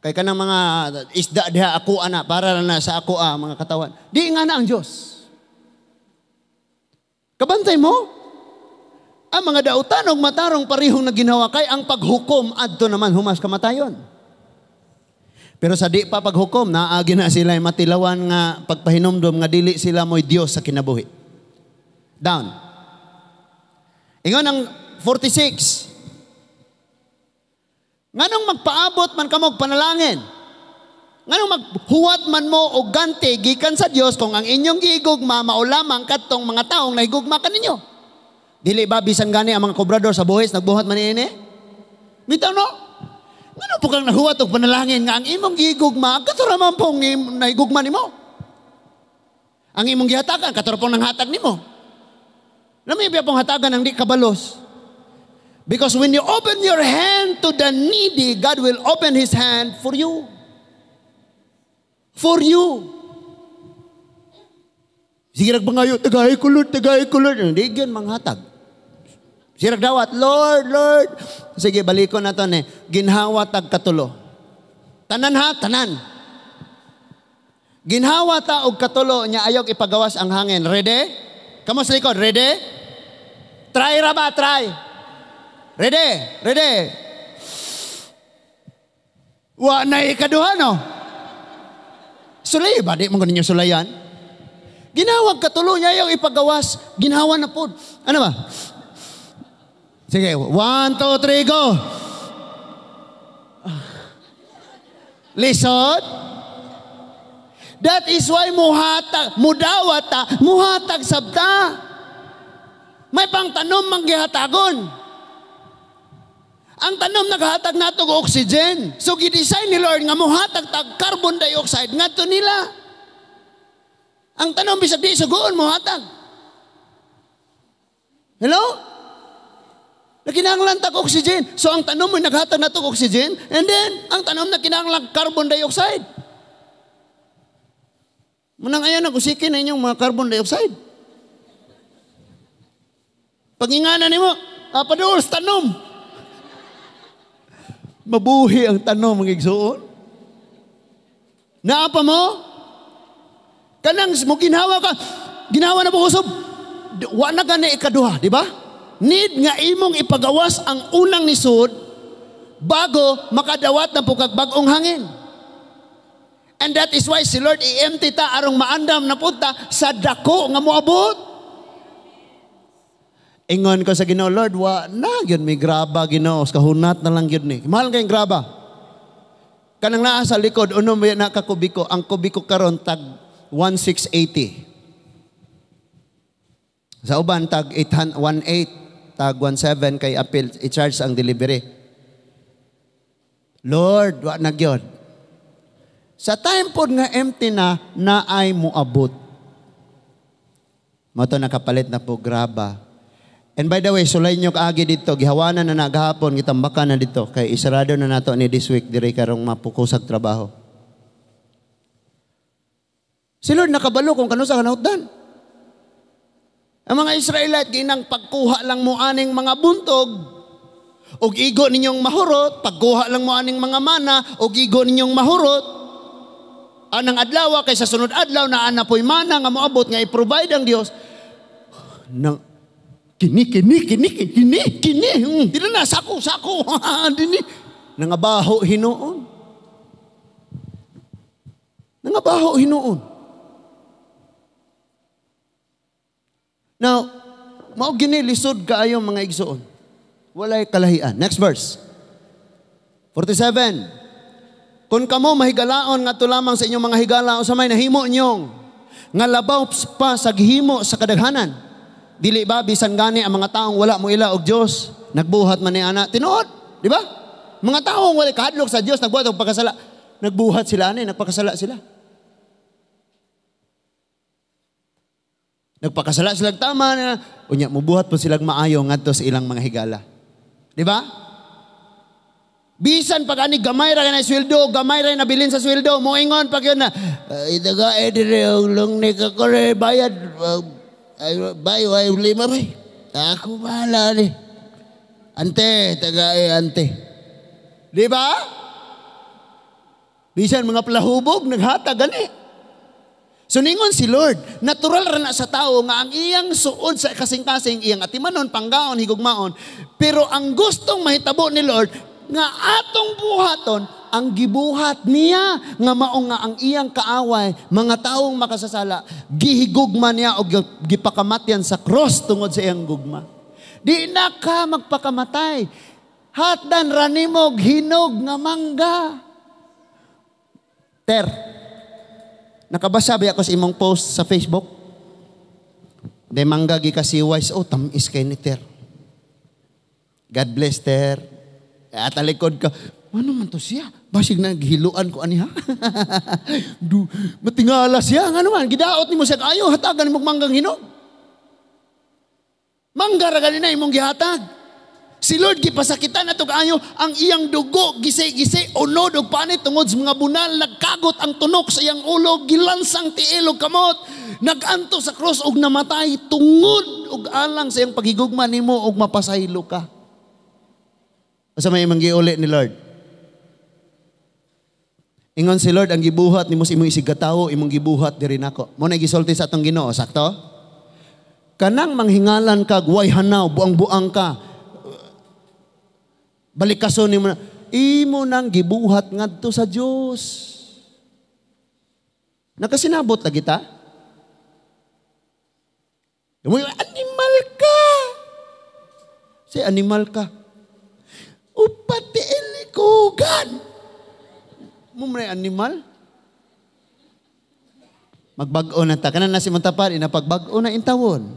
Kay kanang mga isda diha ako ana para na sa ako mga katawan. Di ingana ang Dios. Kabantay mo? Ang mga dautan og matarong parihong naginawa kay ang paghukom adto naman humas kamatayon. Pero sa di pa paghukom, naagi na sila matilawan nga pagpahinumdom nga dili sila mo'y Dios sa kinabuhi. Down. Ingon ang 46. Nganong magpaabot man kamo og panalangin? Nganong maghuwat man mo og ganti gikan sa Dios kung ang inyong gigugma mao lamang kadtong mga taong nahigugma kaninyo? Dili ba bisan gani ang mga kobrador sa buhis nagbuhat man niini? Bitaw no? Ngano po kang nahuwat og panalangin nga ang imong gigugma kato ra man pong nahigugma nimo? Ang imong gihatagan kato ra pong nanghatag nimo. Lami biya pong hatagan ang di kabalos. Because when you open your hand to the needy, God will open His hand for you. For you. Sige nagbangayo, tagay ko Lord, tagay ko Lord. Hindi yun manghatag. Sige nagdawat, Lord, Lord. Sige, balikon na to ni. Ginhawa tag katulo. Tanan ha, tanan. Ginhawa ta og katulo nya ayog ipagawas ang hangin. Ready? Kamo sa likod, ready? Try ra ba, try. Ready? Ready? Wa na ikaduha, no? Sulay ba? Di mo ninyo sulayan? Ginhawag katulo niya ayaw ipagawas. Ginhawa na po. Ano ba? Sige, 1, 2, 3, go! Lisod? That is why muhatag, mudawat ta, muhatag sabta. May pang tanom mang gihatagon. Ang tanom naghatag nato og oxygen. So gidesign ni Lord nga muhatag tag carbon dioxide ngadto nila. Ang tanom bisag di sugoon muhatag. Hello? Nakinahanglan tag oxygen. So ang tanom mo naghatag nato og oxygen, and then ang tanom nakinahanglan carbon dioxide. Munang ayaw nag-usikin na inyong mga carbon dioxide. Pag-ingana nimo, paduol sa tanom. Mabuhi ang tanom, mga igsuon. Naa pa mo? Kanang mo ginhawa ka, ginhawa na po usob. Wa na gani ikaduha, di ba? Need nga imong ipagawas ang unang nisod bago makadawat na pukag bag-ong hangin. And that is why si Lord i-empty ta arong maandam na punta sa dako nga moabot. Ingon ko sa Ginoo, Lord, wa na gyud mi graba Ginoo, kahunat na lang gyud ni. Mahal kayong graba. Kanang naa sa likod, uno may na ka kubiko, ang kubiko karon tag 1680. Sa uban tag 18, tag 17 kay appeal i-charge ang delivery. Lord, wa na gyud. Sa time pod nga empty na, naay moabot. Mo to nakapalit na po graba. And by the way, sulay nyo kaagi dito, gihawanan na naghapon, gitambakan na dito, kay isarado na nato ni this week, diri karong mapukusag trabaho. Si Lord nakabalo kung kano sa kanahutdan. Ang mga Israelite, ginang pagkuha lang mo aning mga buntog, og igo ninyong mahurot, pagkuha lang mo aning mga mana, og igo ninyong mahurot, anang adlaw kay sa sunod adlaw na ana po'y mana nga moabot nga i-provide ang Dios. Nang kini kini kini kini kini dili na sako sako dini nangabaho hinuon. Nangabaho hinuon. Now, mao gini lisod kaayo mga igsoon. Walay kalahian. Next verse. 47. Kung kamo mahigalaon ngadto lamang sa inyong mga higala o sa may nahimo inyong nga labaw pa sa gihimo sa kadaghanan. Dili ba bisan gani ang mga taong wala mo ila og Dios nagbuhat man ni ana tinuod, di ba? Mga taong wala kahadlok sa Dios nagbuhat og pagkasala, nagbuhat sila ani, nagpakasala sila. Nagpakasala sila tama na unya mobuhat po silang maayo ngadto sa ilang mga higala. Di ba? Bisan pag ani gamay ra na sweldo, gamay ra nabilin sa sweldo, moingon pag yun na itaga dire long ni ka kore bayad bayo ay lima bay. Ako bahala ni. Ante, taga ante. Di ba? Bisan mga plahubog naghatag gani. So ningon si Lord, natural ra na sa tao nga ang iyang suod sa kasing-kasing iyang atimanon, panggaon, higugmaon, pero ang gustong mahitabo ni Lord nga atong buhaton ang gibuhat niya nga mao nga ang iyang kaaway, mga taong makasasala, gihigugma niya og gipakamatyan sa cross tungod sa iyang gugma. Di na ka magpakamatay. Hatdan ra nimog hinog nga mangga. Ter, nakabasa ba ako sa imong post sa Facebook? De mangga gikasiwais, oh tamis kay ni Ter. God bless Ter. At talikod ka, ano man to siya? Basig naghiluan ko ani ha? Du, matingala siya. Ano man, gidaot nimo siya. Ayo, hatagan mo manggang hinog. Mangga ra gani na imong gihatag. Si Lord gipasakitan ato kaayo ang iyang dugo, gisi-gisi, unod og panit tungod sa mga bunal, nagkagot ang tunok sa iyang ulo, gilansang tiil og kamot, naganto sa cross og namatay tungod og alang sa iyang paghigugma nimo og mapasaylo ka. Asa may imong giuli ni Lord? Ingon si Lord, ang gibuhat nimo sa imong isigkatawo, imong gibuhat diri nako. Mao na gisulti sa atong Ginoo, sakto? Kanang manghingalan ka, way hanaw, buang-buang ka. Balikason nimo na, imo nang gibuhat ngadto sa Dios. Nakasinabot lagi ta? Animal ka. Si animal ka. Upati ilikugan. Mo man animal? Magbag-o na ta. Kanan na si Montapar, inapagbag-o na intawon.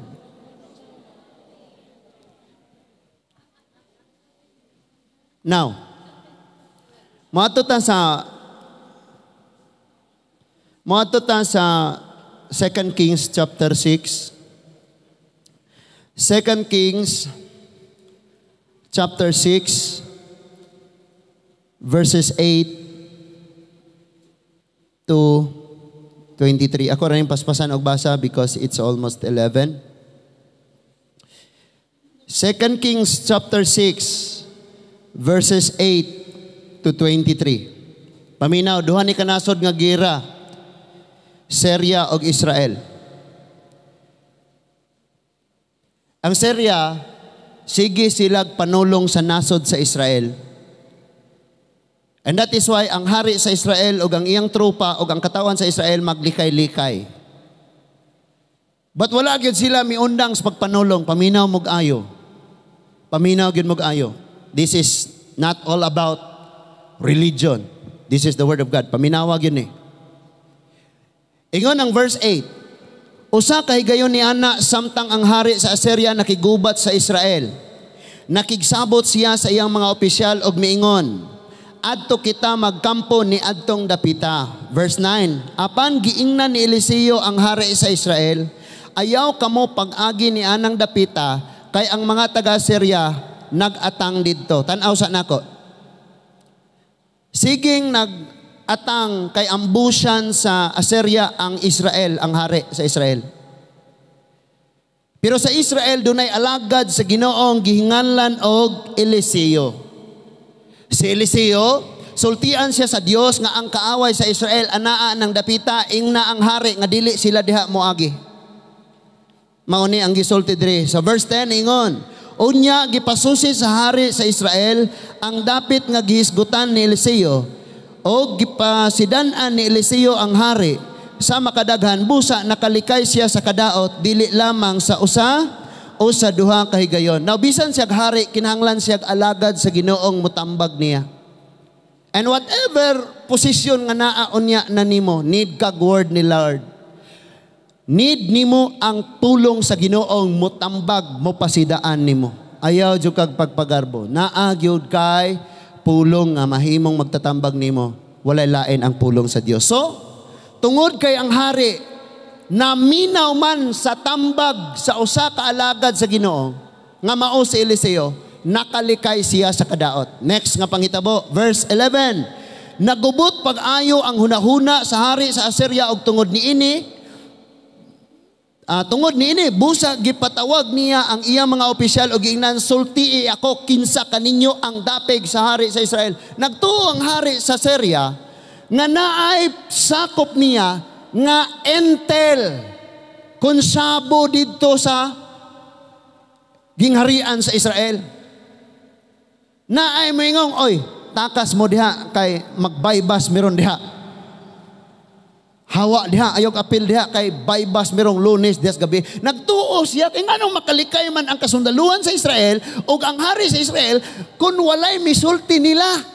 Now, moadto ta sa 2 Kings chapter 6. 2 Kings chapter 6 verses 8 to 23. Ako rin paspasan og basa because it's almost 11. 2 Kings chapter 6 verses 8 to 23. Paminaw, duha ni kanasod nga gira, Syria og Israel. Ang Syria, sige silag panulong sa nasod sa Israel. And that is why ang hari sa Israel og ang iyang tropa og ang katawan sa Israel maglikay-likay. But wala gyud sila miundang sa pagpanulong, paminaw mog ayo. Paminaw gyud mog ayo. This is not all about religion. This is the word of God. Paminawa gyud ni. Ingon ang verse 8. Usa ka higayon ni ana samtang ang hari sa Assyria nakigubat sa Israel. Nakigsabot siya sa iyang mga opisyal og miingon, adto kita magkampo ni adtong dapita. Verse 9, apan giingnan ni Eliseo ang hari sa Israel, ayaw kamo pag-agi ni anang dapita kay ang mga taga-Syria nag-atang didto. Tan-aw sa nako. Siging nag-atang kay ambusan sa Assyria ang Israel, ang hari sa Israel. Pero sa Israel dunay alagad sa Ginoong gihinganlan og Eliseo. Si Eliseo, sultian siya sa Dios nga ang kaaway sa Israel anaa ng dapita, ingna ang hari nga dili sila diha moagi. Mao ni ang gisulti diri sa verse 10 ingon, unya gipasusi sa hari sa Israel ang dapit nga gihisgutan ni Eliseo o gipasidan-an ni Eliseo ang hari sa makadaghan busa nakalikay siya sa kadaot dili lamang sa usa o sa duha ka higayon. Now bisan siya hari, kinahanglan siya alagad sa Ginoong mutambag niya. And whatever posisyon nga naa unya na nimo, need kag word ni Lord. Need nimo ang tulong sa Ginoong mutambag mo pasidaan nimo. Ayaw jud kag pagpagarbo. Naa gyud kay pulong nga mahimong magtatambag nimo. Walay lain ang pulong sa Dios. So, tungod kay ang hari naminaw man sa tambag sa usa ka alagad sa Ginoo nga mao si Eliseo, nakalikay siya sa kadaot. Next nga panghitabo, verse 11. Nagubot pag-ayo ang hunahuna sa hari sa Assyria og tungod niini busa gipatawag niya ang iyang mga opisyal og giingnan, sultii ako kinsa kaninyo ang dapig sa hari sa Israel. Nagtuo ang hari sa Syria nga naay sakop niya nga entel konsabo didto sa gingharian sa Israel. Naay moingong, oy, takas mo diha kay magbaybas meron diha. Hawa diha, ayog apil diha kay baybas merong Lunes diha sa gabi. Nagtuo siya kay nganong makalikay man ang kasundaluhan sa Israel ug ang hari sa Israel kun walay misulti nila.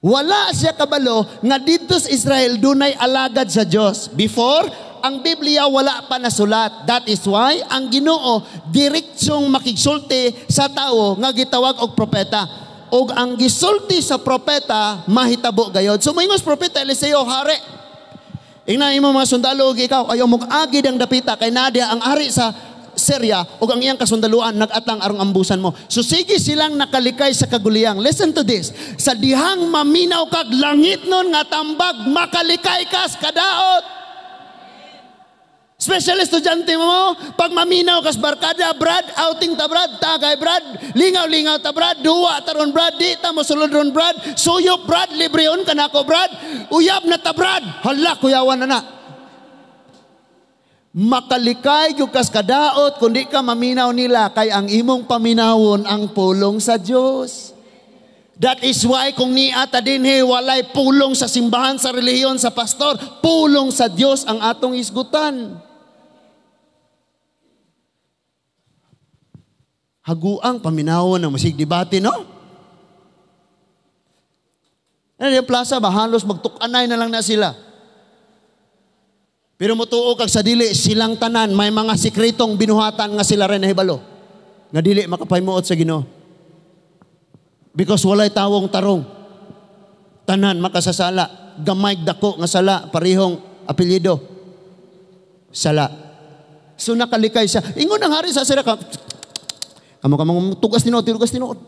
Wala siya kabalo nga didto sa Israel dunay alagad sa Dios. Before, ang Biblia wala pa nasulat. That is why ang Ginoo diretsong makigsulti sa tawo nga gitawag og propeta. Og ang gisulti sa propeta mahitabo gayod. So moingos propeta Eliseo, hari, ingna imo mga sundalo og ikaw ayaw mong agid ang dapita kay nadia ang hari sa Syria ug ang iyang kasundaluan nagatang arong ambusan mo. So sige silang nakalikay sa kaguliyang. Listen to this. Sa dihang maminaw kag langit nun nga tambag, makalikay kas kadaot. Special estudyante mo, pag maminaw kas barkada, "Brad, outing ta, Brad, tagay, Brad, lingaw-lingaw ta, Brad, duwa taron, Brad, di ta mosulod ron, Brad, suyop, Brad, libreon ka nako, Brad, uyab na ta, Brad." Hala, kuyawan na na. Makalikay gyud kas kadaot kung di ka maminaw nila kay ang imong paminawon ang pulong sa Dios. That is why kung niya ta dinhi, walay pulong sa simbahan, sa relihiyon, sa pastor, pulong sa Dios ang atong isgutan. Haguang paminawon ng masig debate, no? Ano yung plaza ba? Halos magtukanay na lang na sila. Pero mutuo kag sa dili, silang tanan, may mga sikretong binuhatan nga sila rin nahibalo. Nga dili makapahimuot sa Ginoo. Because walay tawong tarong. Tanan makasasala. Gamay dako nga sala, parihong apelyido. Sala. So nakalikay siya. Ingon ang hari sa sila, "Kamo kamo tugas tinuod, tugas tinuod.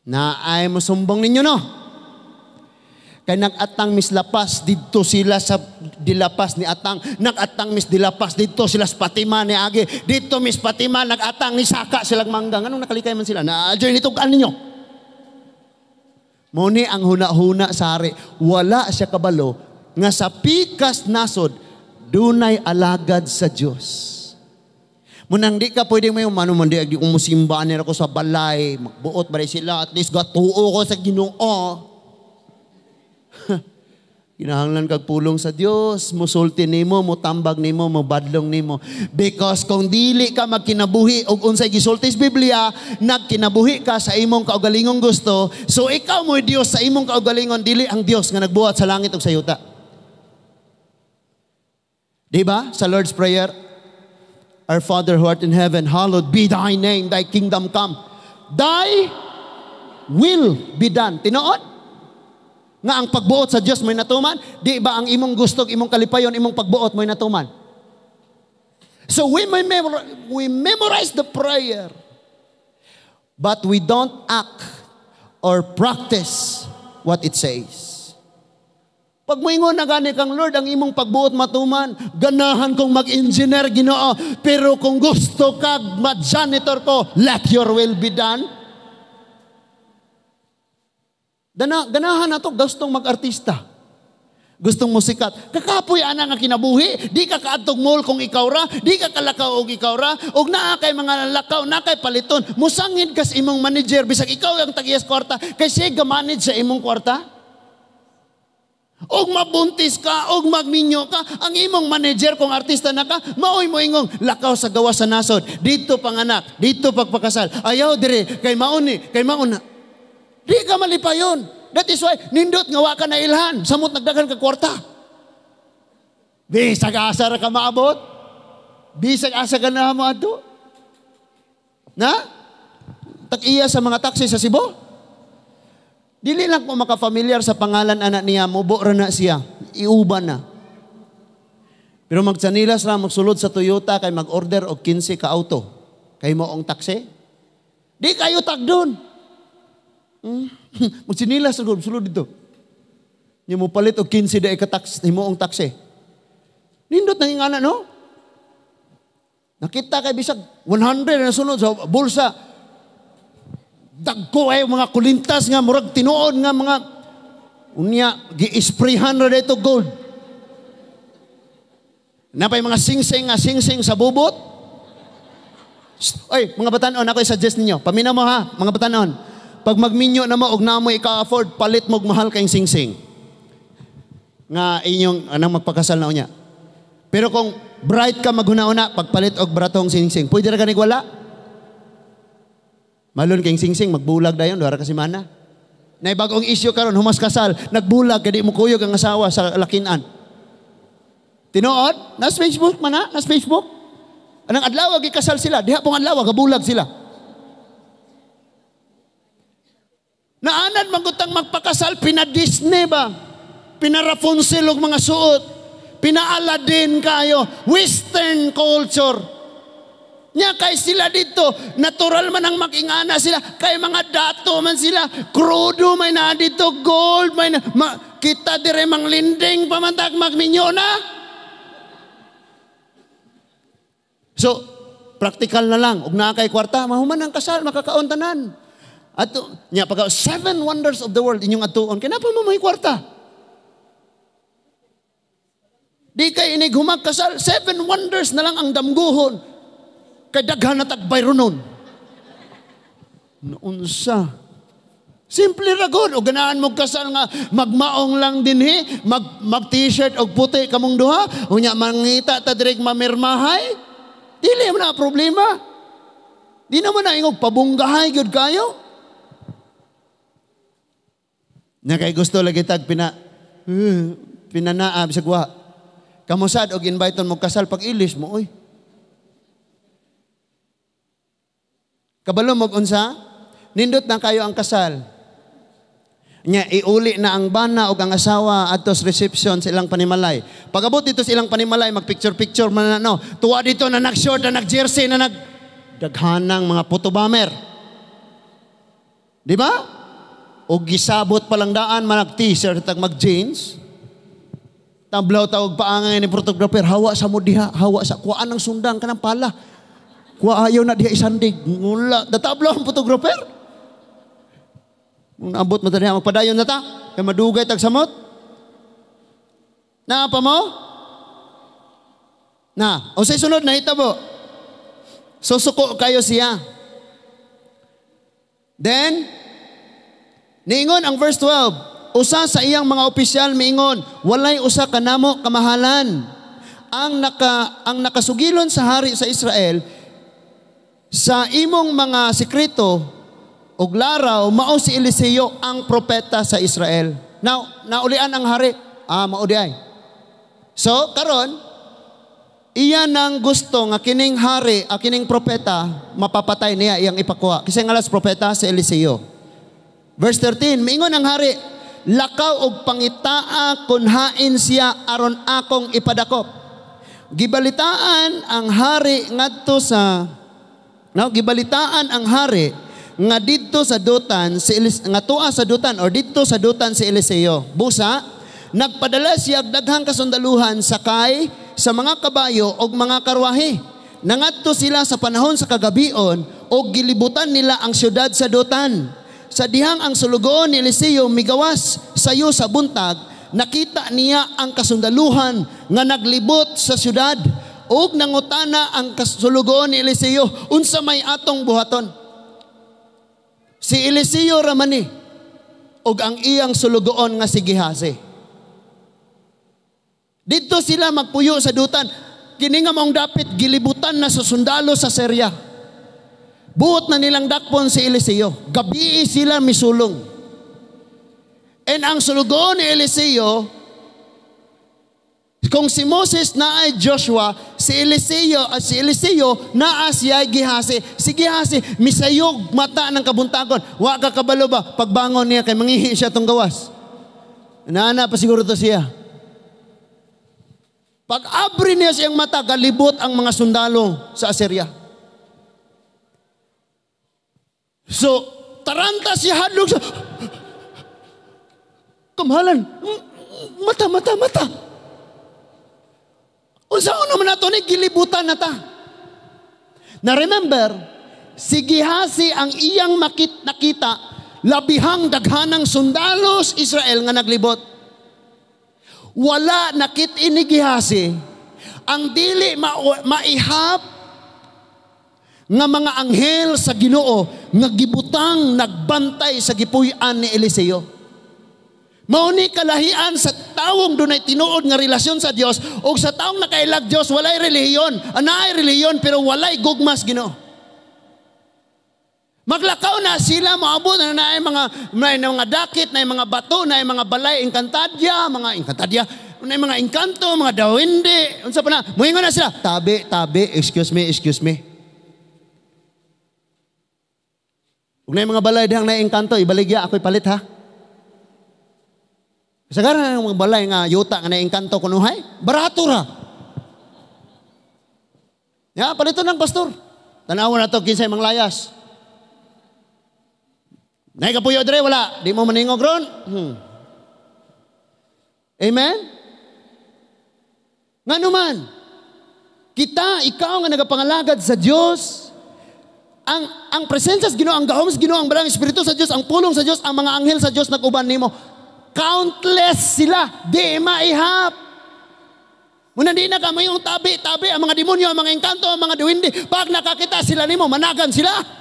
Naay mosumbong ninyo, no? Kay nag-atang mis lapas didto sila sa dilapas ni atang, nag-atang mis dilapas didto sila sa Fatima ni agi, didto mis Fatima nag-atang ni saka silang mangga. Nganong nakalikay man sila? Na join itug-an ninyo." Muni ang huna-huna sa hari. Wala siya kabalo nga sa pikas nasod dunay alagad sa Dios. Munang di ka pwede mo yung mano man di ko musimba nila ko sa balay, magbuot ba sila, at least gatuo ko sa Ginoo. Kinahanglan kag pulong sa Dios, musulti nimo, mutambag nimo, mubadlong nimo. Because kung dili ka magkinabuhi og unsay gisulti sa Biblia, nagkinabuhi ka sa imong kaugalingong gusto, so ikaw mo'y Dios sa imong kaugalingon, dili ang Dios nga nagbuhat sa langit ug sa yuta. Di ba? Sa Lord's Prayer, "Our Father who art in heaven, hallowed be thy name, thy kingdom come. Thy will be done." Tinuod? Nga ang pagbuot sa Dios may natuman? Di ba ang imong gusto, imong kalipayon, imong pagbuot may natuman? So we memorize the prayer, but we don't act or practice what it says. Pag moingon na gani kang, "Lord, ang imong pagbuot matuman, ganahan kong mag-engineer, Ginoo, pero kung gusto kag ma-janitor ko, let your will be done." Ganahan na to, gustong mag-artista. Gustong musikat. Kakapoy ana nga kinabuhi, di ka kaadtog mall kung ikaw ra, di ka kalakaw og ikaw ra, og naa kay mga lakaw, naa kay paliton. Musangid kas imong manager, bisag ikaw ang tag-iyas kwarta, kay siya ga-manage sa imong kwarta. Og mabuntis ka, og magminyo ka, ang imong manager kung artista na ka, maoy mo ingong lakaw sa gawas sa nasod, dito panganak, dito pagpakasal, ayaw dire, kay mauni, kay mauna. Di ka malipayon. That is why, nindot nga wa ka na ilhan, samot nagdaghan ka kwarta. Bisag asa ra ka maabot, bisag asa ka na mo adto. Na? Tag-iya sa mga taxi sa Cebu. Dili lang ko makafamiliar sa pangalan anak niya, mubo ra na siya, iuban na. Pero magtsanilas ra magsulod sa Toyota kay mag-order og 15 ka auto. Kay moong taxi. Di kayo tagdon. Magtsinilas sulod, sulod dito. Nya mo palit og 15 dai ka taxi, himuong taxi. Nindot nang ingana, no? Nakita kay bisag 100 na sulod sa bulsa. Dagko ay mga kulintas nga murag tinuod nga mga unya gi-sprayhan ra dito gold. Napay mga singsing nga singsing sa bubot. Shh, oy, mga batanon, ako i-suggest ninyo. Paminaw mo ha, mga batanon. Pag magminyo na mo og namo ika-afford, palit mo og mahal kayong singsing. Nga inyong anang magpakasal na unya. Pero kung bright ka maghuna-una, pagpalit og baratong singsing, pwede ra ganig wala? Malon kayong singsing, magbulag dayon, 2 ra ka semana. Nay bagong issue karon, humas kasal, nagbulag kay di mo kuyog ang asawa sa lakinan. Tinuod? Nas Facebook man na? Nas Facebook? Anang adlaw gikasal sila, diha pong adlaw gabulag sila. Naanad magutang magpakasal, pina-Disney ba? Pina-Rapunzel og mga suot. Pina-Aladdin kayo. Western culture. Nya kay sila dito, natural man ang mag-ingana sila, kay mga dato man sila, krudo may na dito, gold may na, kita dire manglinding pamantag magminyo na. So, practical na lang. Ug naa kay kwarta, mahuman ang kasal, makakaon tanan. Ato, nya pagka seven wonders of the world inyong atuon, kay naa pa mo may kwarta. Di kay inig humag kasal, seven wonders na lang ang damguhon. Kay daghan na tag bayronon. Naunsa? Simple ra gud. O ganahan mo kasal nga magmaong lang dinhi, mag t-shirt og puti kamong duha, unya mangita ta direk mamirmahay. Dili man na problema. Di naman na ingog pabunggahay gyud kayo. Nya kay gusto lagi tag pinanaab sa guwa. Kamusad og invite mo kasal pag ilis mo oy. Kabalo mo unsa? Nindot na kayo ang kasal. Nya iuli na ang bana og ang asawa adto sa reception sa ilang panimalay. Pag-abot dito sa ilang panimalay, mag-picture-picture man na no. Tuwa dito na nag-short, na nag-jersey, na nag daghanang mga puto-bomber. Di ba? O gisabot palang daan, manag t-shirt at mag-jeans. Tablaw tawag paangay ni photographer, hawa sa mo diha, hawa sa kuhaan ng sundang kanang pala. Kuha ayaw na diha isandig. Ngula, datablaw ang photographer. Nung naabot mo diha, magpadayon na ta. Kay madugay tag samot. Naa pa mo? Na, o say sunod nahitabo. Susuko kayo siya. Then, niingon ang verse 12, usa sa iyang mga opisyal miingon, walay usa kanamo kamahalan. Ang nakasugilon sa hari sa Israel sa imong mga sekreto og laraw mao si Eliseo ang propeta sa Israel. Now, naulian ang hari. Ah, mao di ay. So, karon iya nang gusto nga kining hari, kining propeta mapapatay niya iyang ipakuha. Kasi ngalas propeta si Eliseo. Verse 13, miingon ang hari, lakaw og pangitaa kun hain siya aron akong ipadakop. Gibalitaan ang hari ngadto sa gibalitaan ang hari nga didto sa Dotan si nga tua sa Dotan or didto sa Dotan si Eliseo. Busa nagpadala siya og daghang kasundaluhan sakay sa mga kabayo og mga karwahe. Nangadto sila sa panahon sa kagabion og gilibutan nila ang syudad sa Dotan. Sa dihang ang sulugoon ni Eliseo migawas sayo sa buntag, nakita niya ang kasundaluhan nga naglibot sa syudad. Og nangutana ang sulugoon ni Eliseo, unsa may atong buhaton? Si Eliseo ramani og ang iyang sulugoon nga si Gehazi. Didto sila magpuyo sa Dotan. Kini nga maong dapit gilibutan na sa sundalo sa Syria. Buot na nilang dakpon si Eliseo. Gabii sila misulong. And ang sulugoon ni Eliseo, kung si Moses naay Joshua, si Eliseo naa siya Gehazi. Si Gehazi misayog mata ng kabuntagon. Wa ka kabalo ba pagbangon niya kay mangihi siya tong gawas. Naana pa siguro to siya. Pag abri niya siyang mata, galibot ang mga sundalo sa Assyria. So, taranta siya hadlok sa kamahalan. Mata, mata, mata. Unsa naman nato ni gilibutan na ta. Na remember, si Gehazi ang iyang nakita labihang daghanang sundalos Israel nga naglibot. Wala nakit ini Gehazi ang dili maihap nga mga anghel sa Ginoo nga gibutang nagbantay sa gipuy-an ni Eliseo. Mao ni kalahian sa tawong dunay tinuod nga relasyon sa Dios ug sa taong nakailag Dios walay relihiyon. Anaay relihiyon pero walay gugmas Ginoo. Maglakaw na sila, moabot na naay mga dakit, naay mga bato, naay mga balay engkantadya, naay mga engkanto, mga dawinde, unsa pa na. Moingon na sila, tabi, tabi, excuse me, excuse me. Ug naay mga balay dihang naay engkanto, ibaligya ako'y palit ha. Sagara ang mga balay nga yuta nga naengkanto kunuhay, barato ra. Ya, palito ng pastor. Tanawa na to kinsay manglayas. Nay kapuyo dre wala, di mo maningog ron. Amen. Ngano man? Kita, ikaw nga nagapangalagad sa Dios, ang presensya sa Ginoo, ang gahom sa Ginoo, ang Balaang Espiritu sa Dios, ang pulong sa Dios, ang mga anghel sa Dios nag-uban nimo. Countless sila, di maihap. Muna di na ka yung tabi, tabi, ang mga demonyo, ang mga engkanto, ang mga duwende. Pag nakakita sila nimo, managan sila.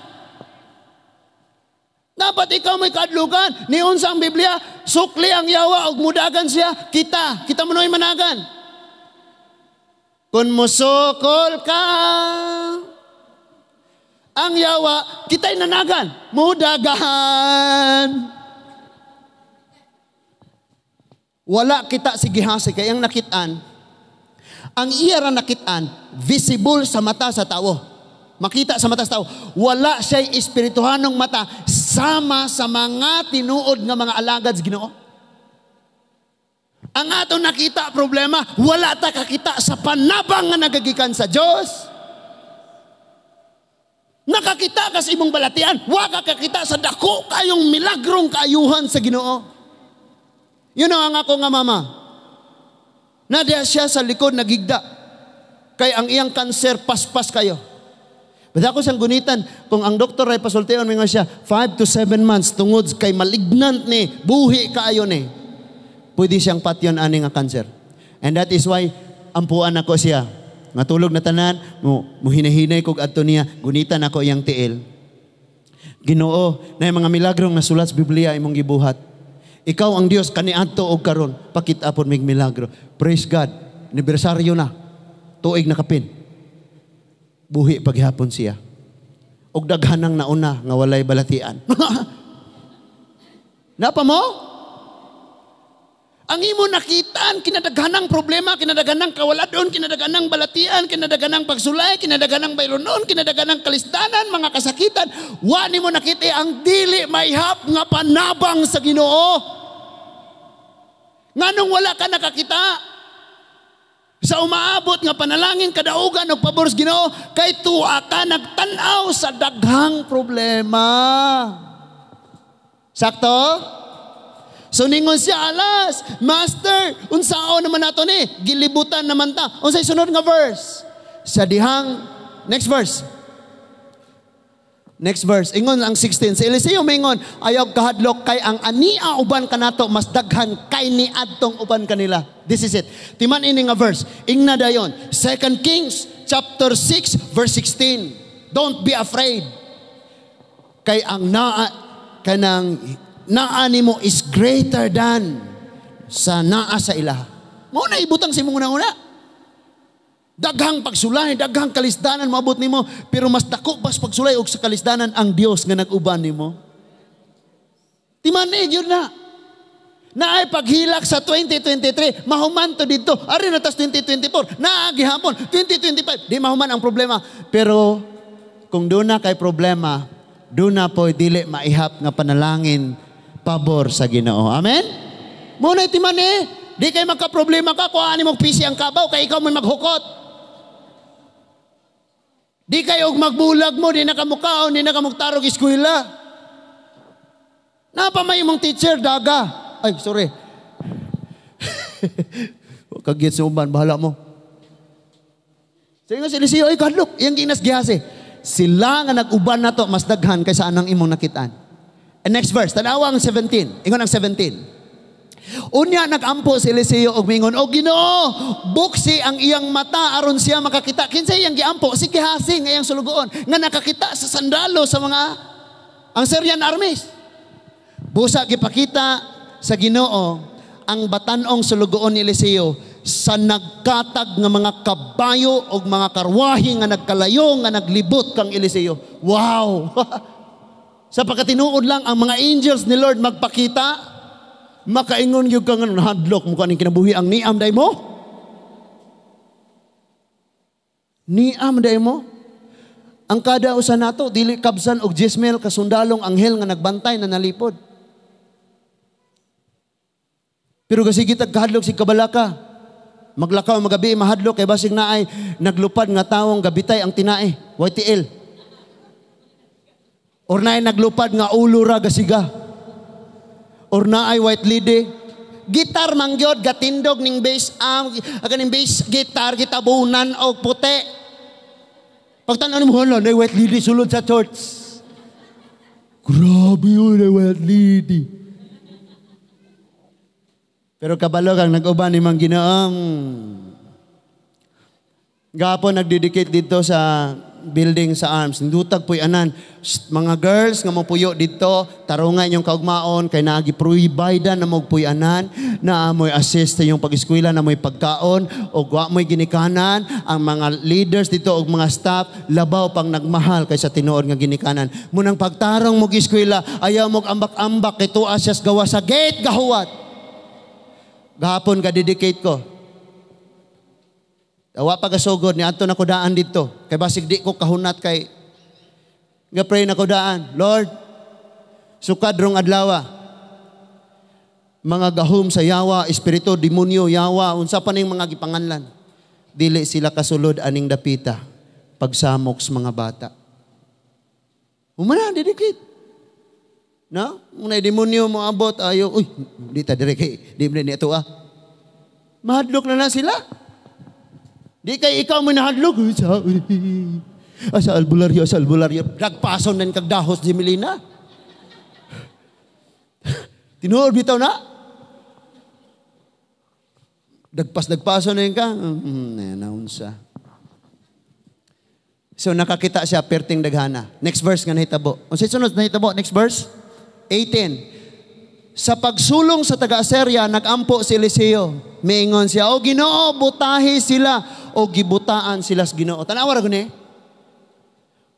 Dapat ikaw may kaadlukan. Niun sa ang Biblia, sukli ang yawa og mudagan siya, kita, kita mo managan. Kung musukol ka, ang yawa, kita'y nanagan, mudagan. Wala kita si Gehazi, kay ang nakitaan, ang iya ra nakitaan, visible sa mata sa tao. Makita sa mata sa tao. Wala siya'y espirituhanong mata sama sa mga tinuod nga mga alagad sa Ginoo. Ang ato nakita problema, wala ta kakita sa panabang nga nagagikan sa Dios. Nakakita ka sa imong balatian, wa ka kakita sa dako kayong milagrong kaayuhan sa Ginoo. Yun ang ako nga mama. Nadiya siya sa likod nagigda. Kay ang iyang kanser paspas kayo. Bada ako siyang gunitan, kung ang doktor ay pasultion, mingon siya, 5 to 7 months tungod kay malignant ni, buhi kaayo ni. Pwede siyang patyon ani nga kanser. And that is why, ampuan ako siya. Matulog na tanan, muhinahinay kog adto niya, gunitan ako iyang tiil. Ginoo, na mga milagrong nasulat sa Biblia imong gibuhat. Ikaw ang Dios kaniadto og karon, pakita pod mig milagro. Praise God. Anibersaryo na. Tuig na kapin. Buhi paghapon siya. Og daghanang nauna nga walay balatian. Napa mo? Ang imo nakitaan, kinadaghanang problema, kinadaghanang kawaladon, kinadaghanang balatian, kinadaghanang pagsulay, kinadaghanang bayronon, kinadaghanang kalisdanan, mga kasakitan. Wa nimo nakita ang dili maihap nga panabang sa Ginoo. Nganong wala ka nakakita? Sa umaabot nga panalangin kadaugan og pabor sa Ginoo, kay tuwa ka nagtan-aw sa daghang problema. Sakto? So ningon siya, alas, Master, unsao naman nato ni? Gilibutan naman ta. Unsay sunod nga verse? Sa dihang, next verse. Next verse, ingon ang 16. Si Eliseo mingon, ayaw kahadlok kay ang ania uban kanato mas daghan kay niadtong uban kanila. This is it. Timan ini nga verse. Ingna dayon. 2 Kings chapter 6 verse 16. Don't be afraid. Kay ang naa kanang naa nimo is greater than sa naa sa ilaha. Mao na ibutang sa imong una-una. Daghang pagsulay, daghang kalisdanan maabot nimo, pero mas dako pas pagsulay og sa kalisdanan ang Dios nga nag-uban nimo. Timan-i gyud na. Naay paghilak sa 2023, mahuman to didto. Ari na tas 2024, naa gihapon 2025, di mahuman ang problema. Pero kung doon na kay problema, doon na po'y dili maihap nga panalangin pabor sa Ginoo. Amen? Muna timan eh. Di kay magka-problema ka, kuhaan mo pisi ang kabaw, kay ikaw may maghukot. Di kayo og magbulag mo, di na ka mukaon, di na ka mugtarog eskwela. Napamay mong teacher, daga. Ay, sorry. Kagit sa uban, bahala mo. Sige nga si Eliseo, ay kadlok, iyang ginas Gehazi. Sila nga nag-uban na to, mas daghan kaysa anang imong nakitaan. And next verse, tanawa ang 17. Ingon ang 17. Unya nagampo si Eliseo og mingon, "O Ginoo, buksi ang iyang mata aron siya makakita." Kinsa iyang giampo? Si Gehazi nga iyang sulugoon nga nakakita sa sandalo sa mga ang Syrian armies. Busa gipakita sa Ginoo ang batan-ong sulugoon ni Eliseo sa nagkatag nga mga kabayo og mga karwahe nga nagkalayo nga naglibot kang Eliseo. Wow! Sa pagkatinuod lang ang mga angels ni Lord magpakita, makaingon gyud ka nga nahadlok mo kaning kinabuhi ang niam day mo. Niam day mo. Ang kada usa nato dili kabsan og Jezmel kasundalong anghel nga nagbantay na nalipod. Pero kasi gitag kahadlok si kabalaka. Maglakaw magabi mahadlok kay basig naay naglupad nga tawong gabitay ang tinae, YTL. Or naay naglupad nga ulo ra gasiga. Or naay white lady. Gitar man gyud gatindog ning bass am, kaning bass guitar gitabunan og puti. Pagtan-aw nimo, hala, na white lady sulod sa church. Grabe yun, na white lady. Pero kabalo kang nag-uban ni Mang Ginoong. Gapon nagdedicate dito sa building sa ARMS. Nindutag puy anan. Shh, mga girls nga mopuyo dito, tarungan inyong kaugmaon kay naagi provide na mo puy anan, na mo'y assist sa inyong pag-eskwela, na mo'y pagkaon, o wa mo'y ginikanan. Ang mga leaders dito og mga staff, labaw pang nagmahal kaysa tinuod nga ginikanan. Munang pagtarong mo eskwela, ayaw mo ambak-ambak kay tuwa siya gawa sa gate gahuwat. Gahapon ka dedicate ko. Awa pagasugod ni adto na ko daan dito. Kay basig di ko kahunat kay ga pray na ko daan. Lord, sukad rong adlaw. Mga gahom sa yawa, espiritu, demonyo, yawa, unsa pa ning mga gipanganlan. Dili sila kasulod aning dapita pagsamok sa mga bata. Humana, dedicate. No? Muna demonyo mo abot ayo, uy, di ta dire kay di ni ato ah. Mahadlok na na sila. Di kay ikaw mo nahadlok. Sa albularyo, sa albularyo. Nagpason din kag dahos di Melina. Tinuod bitaw na. Dagpas-dagpason na ka. Naunsa. So nakakita siya perting daghana. Next verse nga nahitabo. Unsay sunod nahitabo? Next verse? 18. Sa pagsulong sa taga-Assyria, nagampo si Eliseo. Miingon siya, "O Ginoo, butahi sila." O gibutaan sila sa Ginoo. Tanawa ra guni.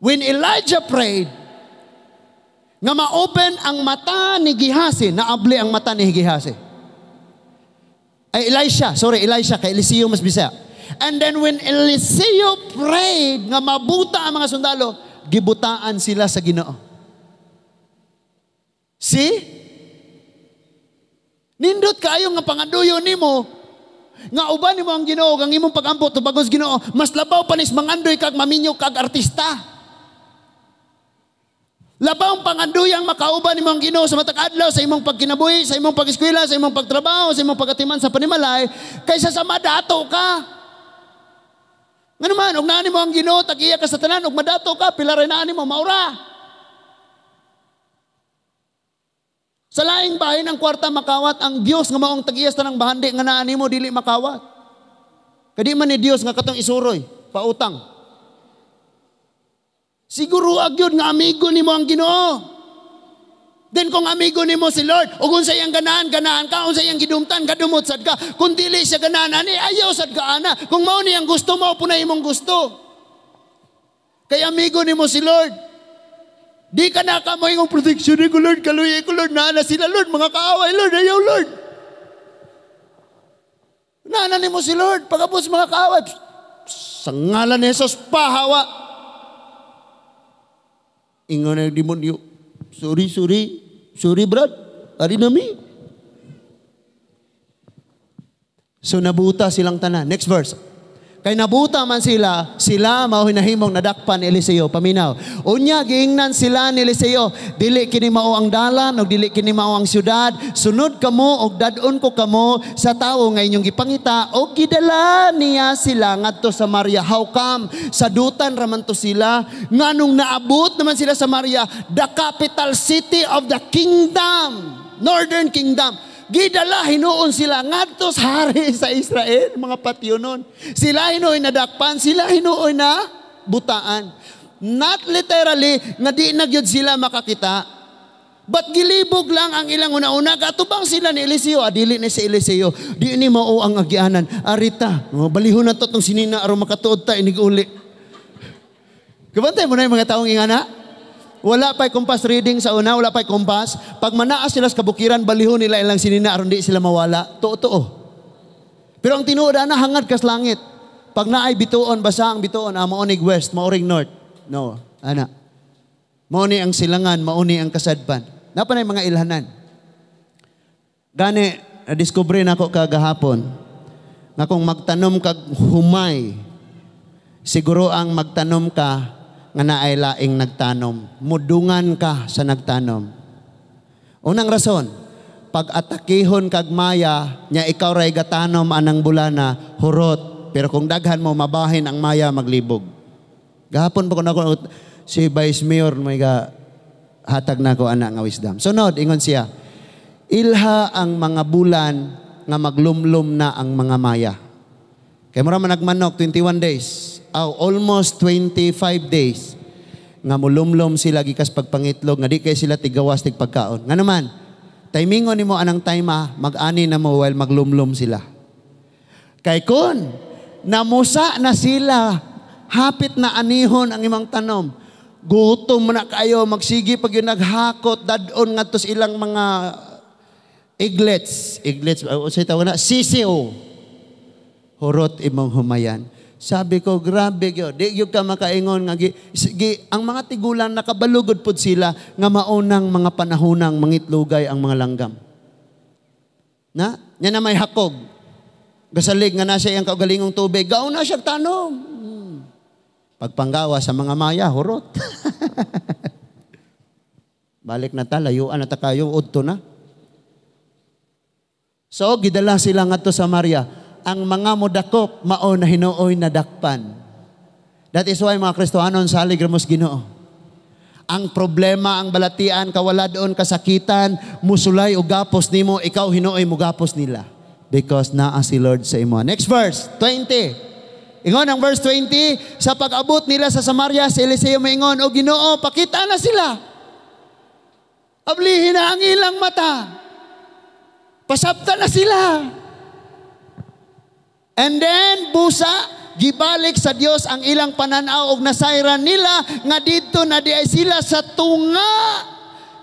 When Elijah prayed, nga ma-open ang mata ni Gehazi, naabli ang mata ni Gehazi. Ay, Elisha, sorry, Elisha, kay Eliseo mas bisaya. And then when Eliseo prayed, nga mabuta ang mga sundalo, gibutaan sila sa Ginoo. See? Nindot kaayo nga pangandoyo nimo nga uban nimo ang Ginoo, ang imong pagampo tubagos Ginoo, mas labaw pa nis mangandoy kag maminyo kag artista. Labaw ang panganduyang makauban nimo ang Ginoo sa matag adlaw sa imong pagkinabuhi, sa imong pag-eskwela, sa imong pagtrabaho, sa imong pagatiman sa panimalay, kaysa sa madato ka. Ngano man, og naa nimo ang Ginoo, tag-iya ka sa tanan, og madato ka, pila ra naa nimo, maura. Sa laing bahin ang kwarta makawat, ang Dios nga maong tag-iya sa tanang bahandi nga naa nimo dili makawat. Kadi man ni Dios nga katong isuroy, pautang. Siguro agyod nga amigo nimo ang Ginoo. Then kung amigo nimo si Lord, ug unsa iyang ganahan, ganahan ka, unsa iyang gidumtan, kadumot sad ka. Kung dili siya ganahan ani, ayaw sad ka ana. Kung mao ni ang gusto, mao po na imong gusto. Kay amigo nimo si Lord. Di ka na ka mo protection ko, Lord, kaluya ko, Lord, naa na sila, Lord, mga kaaway, Lord, ayaw, Lord. Naa na nimo si Lord, pag-abot sa mga kaaway, sa ngalan ni Jesus, pahawa. Ingon na demonyo, sorry, sorry, sorry, brad, ari nami. So nabuta silang tanan. Next verse. Kay nabuta man sila, sila mao hinahimong nadakpan ni Eliseo. Paminaw. Unya giingnan sila ni Eliseo, dili kini mao ang dalan og dili kini mao ang syudad. Sunod kamo og dad-on ko kamo sa tawo nga inyong gipangita og gidala niya sila ngadto sa Samaria. How come? Sa dutan ra man to sila. Nganong naabot naman sila sa Samaria, the capital city of the kingdom, Northern Kingdom. Gidala hinuon sila ngadto sa hari sa Israel, mga patyonon. Sila hinuon na dakpan, sila hinuon na butaan. Not literally nga di na gyud sila makakita. But gilibog lang ang ilang una-una. Katubang sila ni Eliseo, dili ni si Eliseo. Di ni mao ang agianan. Arita, balihon na to tong sinina aron makatuod ta inig-uli. Kabantay mo na yung mga taong ingana? Wala pa'y compass reading sa una, wala pa'y compass. Pag manaas sila sa kabukiran, balihon nila ilang sinina aron di sila mawala. Totoo. Pero ang tinuod ana hangad kas langit. Pag naay bituon, basa ang bituon, maonig west, maoring north. No, ana. Mauni ang silangan, mauni ang kasadpan. Napa na mga ilhanan. Gani, na-discover na ako kagahapon, nga kung magtanom kag humay, siguro ang magtanom ka nga naay laing nagtanom. Mudungan ka sa nagtanom. Unang rason, Pag atakihon kag maya, nya ikaw ray gatanom anang bulana, hurot. Pero kung daghan mo, mabahin ang maya, maglibog. Gahapon pa ko na ako, si Vice Mayor may ga hatag na ko ana nga wisdom. Sunod, ingon siya, ilha ang mga bulan nga maglumlum na ang mga maya. Kay mura man nagmanok 21 days, aw, almost 25 days nga mulumlum sila gikas pagpangitlog nga di kay sila tigawas tig pagkaon. Nga naman, timingon nimo anang time ah, mag-ani na mo while maglumlum sila. Kay kun namusa na sila, hapit na anihon ang imong tanom. Gutom na kayo, magsige pag yun naghakot, dadon ngadto sa ilang mga eglets. Eglets, unsay tawag na? Sisiw. Hurot imong humayan. Sabi ko, grabe gyud. Di gyud ka makaingon nga ang mga tigulang nakabalugod pud sila nga maunang mga panahonang mangitlugay ang mga langgam. Na? Nya na may hakog. Gasalig nga na siya iyang kaugalingong tubig. Gauna siya tanom. Pagpanggawa sa mga maya, hurot. Balik na ta, layuan na ta kayo, udto na. So, gidala sila ngadto sa Samaria. Ang mga modakop, mao na hinuoy na dakpan. That is why mga Kristohanon, salig ra mos Ginoo. Ang problema, ang balatian, kawaladon, kasakitan, musulay o gapos nimo, ikaw hinuoy mo gapos nila. Because naa si Lord sa imo. Next verse, 20. Ingon ang verse 20, sa pag-abot nila sa Samaria, si Eliseo maingon, "O Ginoo, pakita na sila. Ablihin na ang ilang mata. Pasabta na sila." And then, busa, gibalik sa Dios ang ilang pananaw og nasayran nila nga didto na di ay sila sa tunga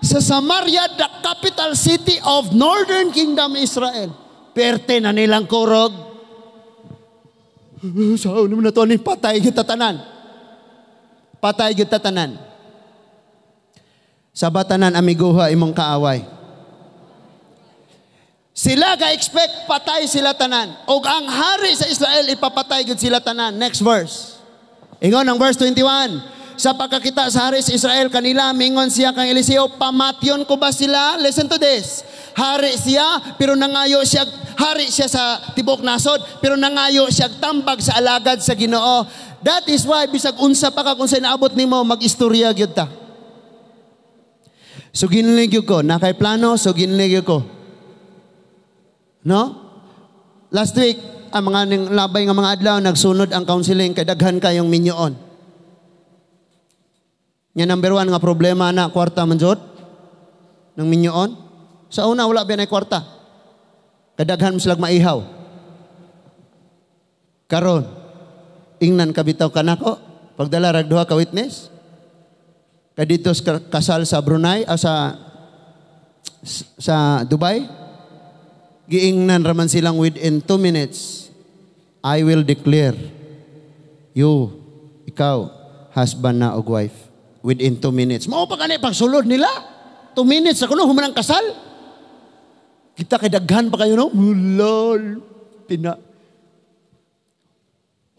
sa Samaria, the capital city of Northern Kingdom Israel. Perte na nilang kurog. Saan naman na to ni patay kita tanan. Patay kita tanan. Sa batanan, amiguha imong kaaway. Sila ga-expect patay sila tanan. Og ang hari sa Israel ipapatay gud sila tanan. Next verse. Ingon ang verse 21. Sa pagkakita sa hari sa Israel kanila, mingon siya kang Eliseo, "Pamatyon ko ba sila?" Listen to this. Hari siya, pero nangayo siya, hari siya sa tibok nasod, pero nangayo siya tambag sa alagad sa Ginoo. That is why bisag unsa pa ka kung sa naabot nimo, mag-istorya gyud ta. So ginlig ko, nakay plano, so ginlig ko. No? Last week, ang mga ning labay nga mga adlaw nagsunod ang counseling kay daghan kayong minyoon. Nya number one nga problema na kwarta man jud ng minyoon. Sa una wala ba na kwarta. Kadaghan mo silag maihaw. Karon, ingnan ka bitaw kanako pagdala rag duha ka witness. Kay dito sa kasal sa Brunei o sa Dubai, giingnan raman silang within 2 minutes, "I will declare you, ikaw, husband na og wife." Within 2 minutes. Mao pa gani pagsulod nila. 2 minutes ako no, human ang kasal. Kita kay daghan pa kayo no? Mulol. Tina.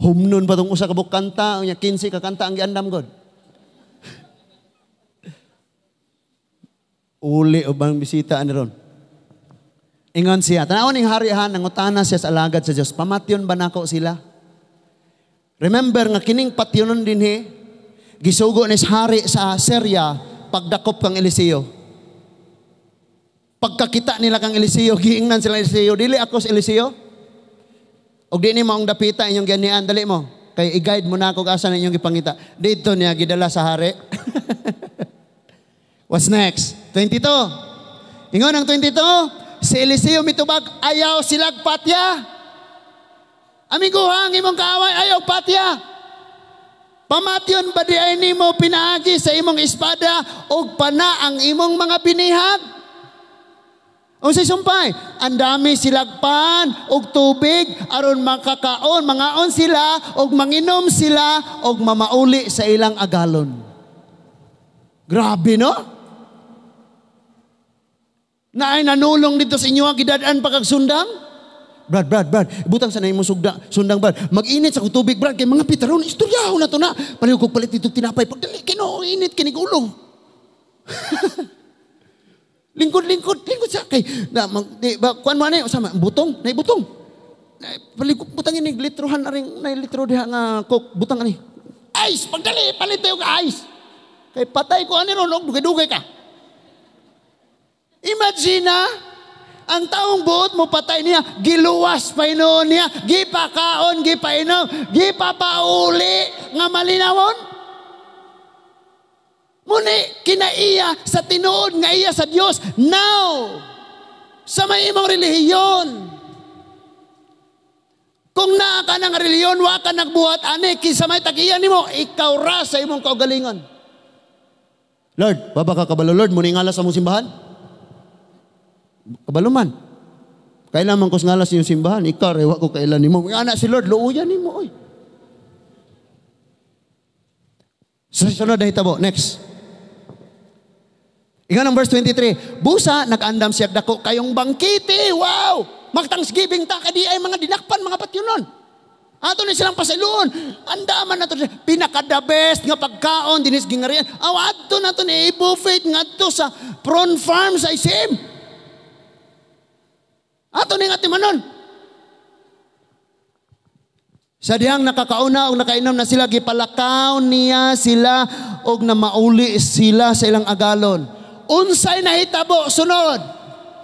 Humnon pa tong usa ka buok kanta, unya 15 ka kanta ang giandam god. Uli o bang bisita ani ron. Ingon siya, tanawon ning harihan, nangutana siya sa alagad sa Dios, "Pamatyon ba nako sila?" Remember nga kining patyonon dinhi, gisugo ni sa hari sa Syria pagdakop kang Eliseo. Pagkakita nila kang Eliseo, giingnan sila Eliseo, "Dili ako si Eliseo. Og di ni maong dapita inyong ganian, dali mo. Kay i-guide mo na ako asa na inyong gipangita." Dito niya gidala sa hari. What's next? 22. Ingon ang 22, si Eliseo mitubag, "Ayaw silag patya. Amigo ang imong kaaway, ayaw patya. Pamatyon ba di ay nimo pinaagi sa imong espada og pana ang imong mga binihag?" Unsay sumpay? Ang dami silagpan og tubig aron makakaon, mangaon sila og manginom sila og mamauli sa ilang agalon. Grabe, no? Naay nanulong dito sa inyo ang gidad-an pa kag sundang? "Brad, Brad, Brad, ibutang sa na imong sugda, sundang, Brad. Mag-init sa tubig, Brad, kay mga pitaron, istoryaho na to na. Palihog kog palit dito tinapay. Pagdali, kino, init, kinig ulo." Lingkod, lingkod, lingkod sa kay na mag, di ba kuan mo ani usa man butong, nay butong. Palikot butang ini litrohan na ring nay litro diha nga Coke, butang ani. Ice, pagdali palit tayo og ice. Kay patay ko ani ron og dugay-dugay ka. Imagine na, ang taong buot mo patay niya, giluwas pa hinuon niya, gipakaon, gipainom, gipapauli nga malinawon. Muni, kinaiya sa tinuod nga iya sa Dios now. Sa may imong relihiyon. Kung naa ka ng relihiyon, wa ka nagbuhat ani, kinsa may tag-iya nimo, ikaw ra sa imong kaugalingon. Lord, baba ka kabalo, Lord, muni ngalas sa mong simbahan? Kabalo man. Kailan man ko ngalas sa simbahan, ikaw rewa ko kailan nimo. Anak si Lord, luuyan nimo oy. Sa sunod na hitabo, next. Ingon ang verse 23, busa nag-andam siya dako kayong bangkete. Wow! Mag-Thanksgiving ta kadi ay mga dinakpan mga patyunon. Ato ni silang pasayloon. Andaman na to pinaka the best nga pagkaon dinis gingarian. Aw adto na to ni buffet ngadto sa prawn farm sa SM. Ato ni nga timanon. Sa dihang nakakauna og nakainom na sila, gipalakaw niya sila og namauli sila sa ilang agalon. Unsay nahitabo sunod?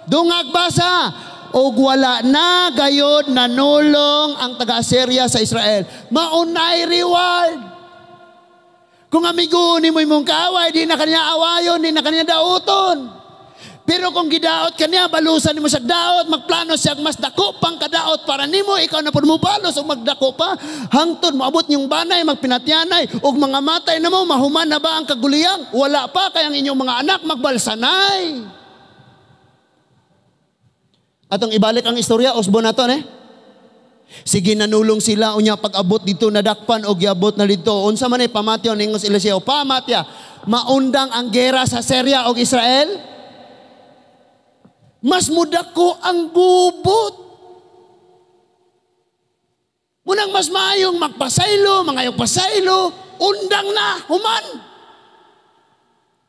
Dungag basa og wala na gayod nanulong ang taga-Assyria sa Israel. Maunay reward. Kung amigo nimo imong kaaway, di na kaniya awayon, di na kaniya dauton. Pero kung gidaot kaniya, balusan nimo sa daot, magplano siya mas dako pang kadaot para nimo, ikaw na pud mo balos og magdako pa. Hangtod moabot niyong banay, magpinatyanay, og mga matay na mo, mahuman na ba ang kaguliyang? Wala pa, kay ang inyong mga anak magbalsanay. Atong ibalik ang istorya, usbo na to, ne? Sige, nanulong sila, unya pag-abot dito, nadakpan og giabot na dito. Unsa man ay pamatyon, ningos Eliseo, pamatya, maundang ang gera sa Syria og Israel? Mas mudako ang gubot. Munang mas maayong magpasaylo, mangayong pasaylo, undang na, human.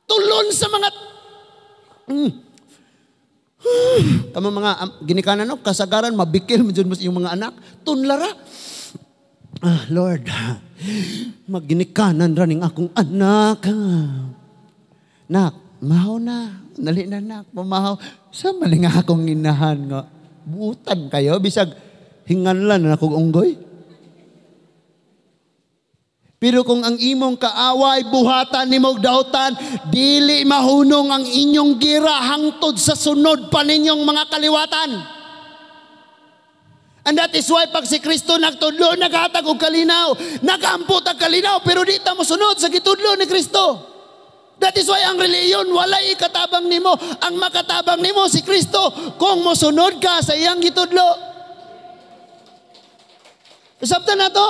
Tulon sa mga... Kamo mga ginikanan, no? Kasagaran, mabikil mo dyan mas yung mga anak. Tunlara. Ah, Lord, magginikanan ra ning akong anak. Nak, mahaw na. Dali na, nak, pamahaw. Sa mali nga akong inahan nga. Butan kayo, bisag hinganlan na akong unggoy. Pero kung ang imong kaaway, buhatan nimo og dautan, dili mahunong ang inyong gira hangtod sa sunod pa ninyong mga kaliwatan. And that is why pag si Kristo nagtudlo, naghatag og kalinaw, nagampot ang kalinaw, pero di ta mosunod sa gitudlo ni Kristo. That is why ang relihiyon, walay ikatabang nimo. Ang makatabang nimo si Kristo kung mosunod ka sa iyang gitudlo. Sabtan na to.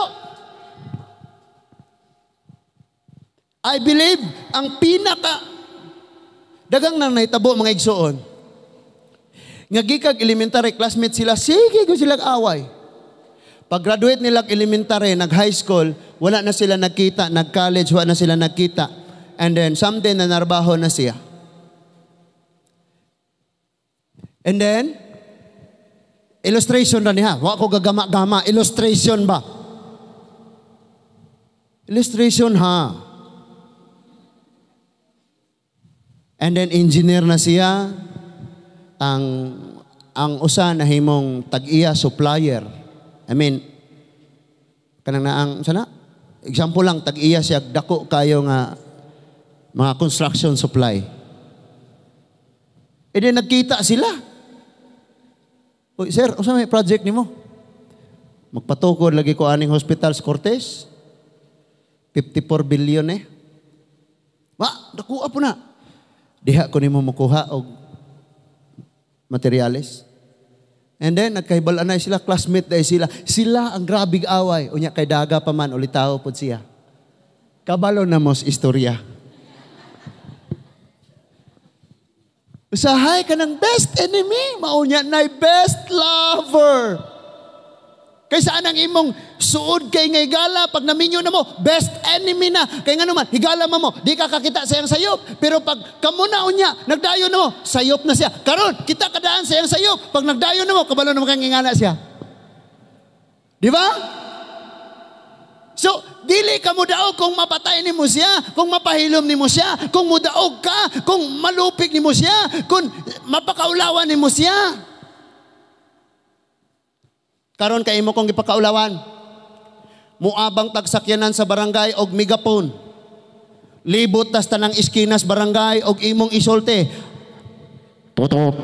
I believe ang pinaka dagang nang nahitabo mga igsoon. Nga gikag elementary classmate sila, sige ko sila away. Pag-graduate nila elementary, nag-high school, wala na sila nagkita, nag-college, wala na sila nagkita. And then someday nanarbaho na siya. And then illustration ra niya. Wa ko gagama-gama, illustration ba? Illustration ha. And then engineer na siya. Ang usa na himong tag-iya supplier. I mean, kanang naang sana example lang, tag-iya siya dako kayo nga mga construction supply. E di nagkita sila. Uy, sir, unsa may project nimo? Magpatukod lagi ko aning hospital sa Cortes. 54 billion eh. Wa, dakuha po na. Diha ko nimo makuha og materials. And then, nagkahibal-anay sila, classmate dahil sila. Sila ang grabig away. Unya, kay daga pa man, ulitaw po siya. Kabalo na mos istorya. Usahay ka ng best enemy, maunya na'y best lover. Kaysa anang imong suod kay nga higala, pag naminyo na mo, best enemy na. Kay nga naman, higala mo, di ka kakita sa iyang sayop. Pero pag kamo na unya, nagdayon na mo, sayop na siya. Karon, kita kadaan sa iyang sayop. Pag nagdayon na mo, kabalo na mo kang ingana siya. Di ba? So, dili ka mo daog kung mapatay nimo siya, kung mapahilom nimo siya, kung mudaog ka, kung malupig nimo siya, kung mapakaulawan nimo siya. Karon kay imo kong gipakaulawan. Muabang tagsakyanan sa barangay og megaphone. Libot tas tanang iskinas barangay og imong isulti. Tutot.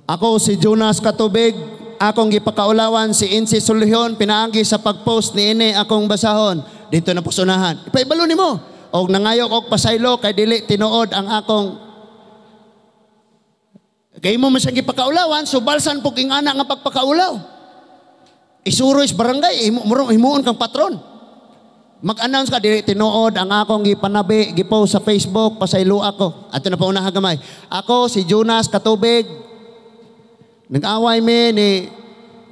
Ako si Jonas Katubig, akong gipakaulawan si Insi Sulihon pinaagi sa pag-post niini akong basahon. Dito na pusunahan. Ipaibalo nimo. Og nangayo og pasaylo kay dili tinuod ang akong kay mo man siyang gipakaulawan, so balsan po king ana nga pagpakaulaw. Isuroy sa barangay, himuon kang patron. Mag-announce ka, dili tinuod ang akong gipanabi, gipost sa Facebook, pasaylo ako. Ato na pa unahan gamay. Ako si Jonas Katubig. Nag-away mi ni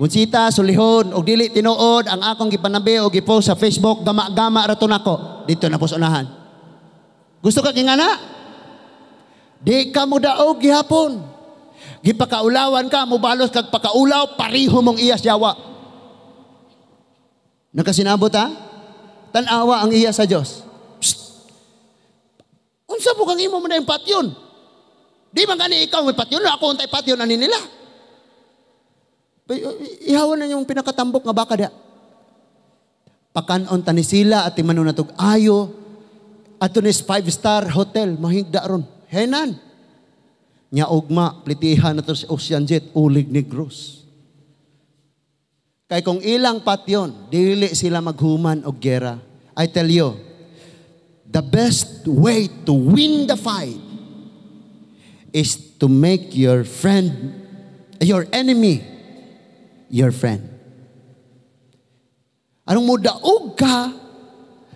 Gunsita Sulihon og dili tinuod ang akong gipanabi og gipost sa Facebook, gama-gama ra to nako. Dito na po sa unahan. Gusto ka king ana? Di ka mo daog gihapon. Gipakaulawan ka, mubalos kag pakaulaw, pariho mong iyas yawa. Nakasinabot ha? Tanawa ang iya sa Diyos. Psst. Unsa po kang imo mo na yung patyon? Di man gani ikaw may patyon, ako untay patyon, ani nila. Ihawan na yung pinakatambok nga baka da. Pakanon tani sila at timano na tog ayo. Ato ni 5-star hotel, mahigda ron. Henan. Nya ugma, plitihan na to si Ocean Jet, ulig ni Cruz. Kay kung ilang patyon, dili sila maghuman og gera. I tell you, the best way to win the fight is to make your friend, your enemy, your friend. Anong mudaog ka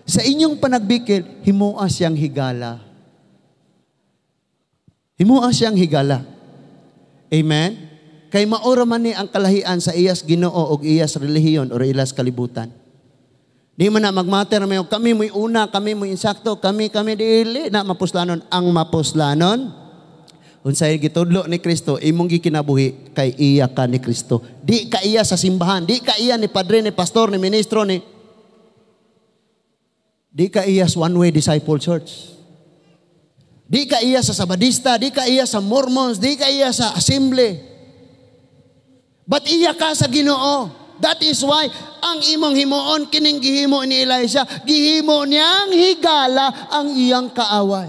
sa inyong panagbikil, himua siyang higala. Himua siyang higala. Amen? Kay maura man ni ang kalahian sa iyas Ginoo og iyas relihiyon or ilas kalibutan. Di man na magmatter may kami mo'y una, kami mo'y insakto, kami dili na mapuslanon. Ang mapuslanon, unsay gitudlo ni Kristo, imong gikinabuhi kay iya ka ni Kristo. Di ka iya sa simbahan, di ka iya ni padre, ni pastor, ni ministro, ni di ka iya sa one-way disciple church. Di ka iya sa Sabadista, di ka iya sa Mormons, di ka iya sa assembly. But iya ka sa Ginoo. That is why ang imong himuon kining gihimo ni Elisha, gihimo niyang higala ang iyang kaaway.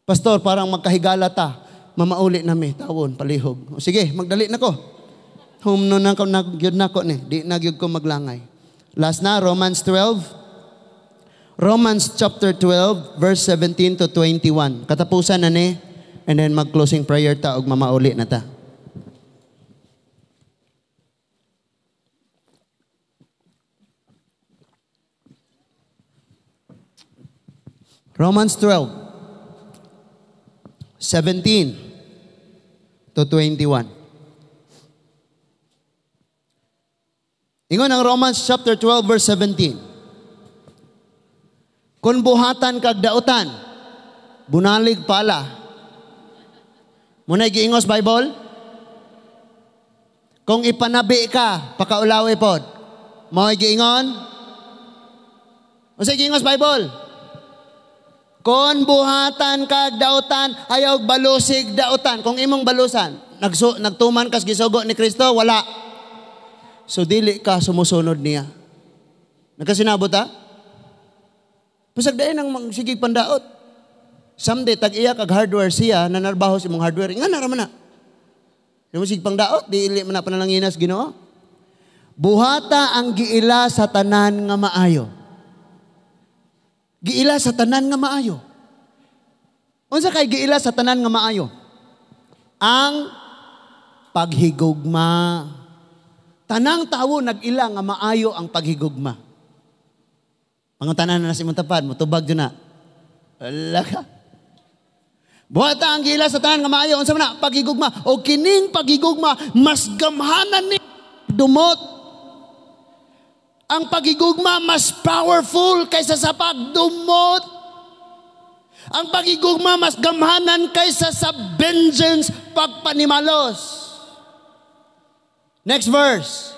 Pastor, parang magkahigala ta. Mamauli nami, tawon, palihog. O, sige, magdali na ko. Humno na ko, nagyud na ko ni. Di na gyud ko maglangay. Last na, Romans 12. Romans chapter 12, verse 17 to 21. Katapusan na ni, and then mag-closing prayer ta og mamauli na ta. Romans 12, 17 to 21. Ingon ang Romans chapter 12 verse 17. Kung buhatan kag dautan, bunalig pala. Muna'y giingos Bible? Kung ipanabi ka, pakaulawi pod. Mo'y giingon? Unsay giingos Bible? Kung buhatan kag dautan, ayaw balusig dautan. Kung imong balusan, nagtuman kas gisugo ni Kristo, wala. So dili ka sumusunod niya. Nagkasinabot ha? Pasagdain ang sigig pandaot. Someday, tag-iya kag hardware siya, nanarbaho sa imong hardware. Nga, naraman na. Yung sig pangdaot, dili man na panalanginas Ginoo. Buhata ang giila sa tanan nga maayo. Giila sa tanan nga maayo. Unsa kay giila sa tanan nga maayo? Ang paghigugma. Tanang tawo nag-ila nga maayo ang paghigugma. Pangutanan na sa imong tapad, motubag jud na. Wala ka. Buhata ang gilas sa tanan nga maayo, unsa man na? Paghigugma. O kining paghigugma mas gamhanan ni dumot. Ang paghigugma mas powerful kaysa sa pagdumot. Ang paghigugma mas gamhanan kaysa sa vengeance, pagpanimalos. Next verse.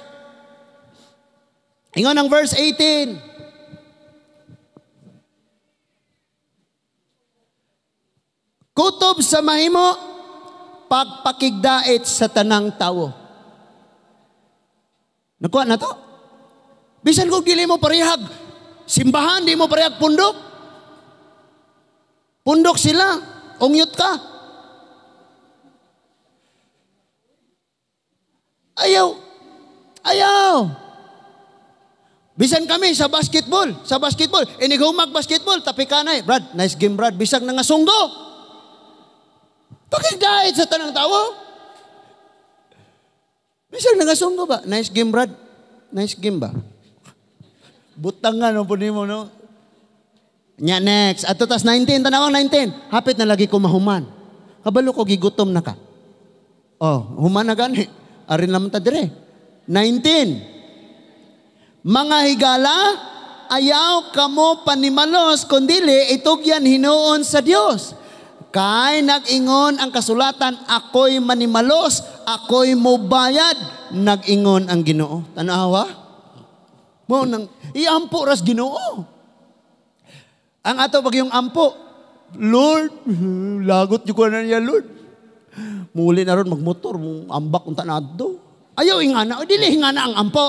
Ingon ang verse 18. Kutob sa mahimo, pagpakigdait sa tanang tawo. Nakuha na to? Bisan kung dili mo parehag simbahan, di mo parehag pundok. Pundok sila, ungyot ka. Ayaw. Ayaw. Bisan kami sa basketball, inigumag basketball, tapi kanay. Brad, nice game Brad, bisag nangasunggo. Pakigdait sa tanang tawo. Bisag nangasunggo ba? Nice game Brad. Nice game ba? Butangan no po nimo no. Nya next, ato tas 19, tanawang 19. Hapit na lagi ko mahuman. Kabalo ko gigutom na ka. Oh, human na gani. Arin naman ta dire. 19. Mga higala, ayaw kamo panimalos kundili itugyan hinuon sa Dios. Kay nag-ingon ang kasulatan, ako'y manimalos, ako'y mobayad. Nag-ingon ang Ginoo. Tanawa? Mo nang iampo ras Ginoo. Ang ato pag yung ampo, Lord, lagot yung ko na niya, Lord. Muli na ron magmotor, ambak unta na adto. Ayaw ingana, dili ingana ang ampo.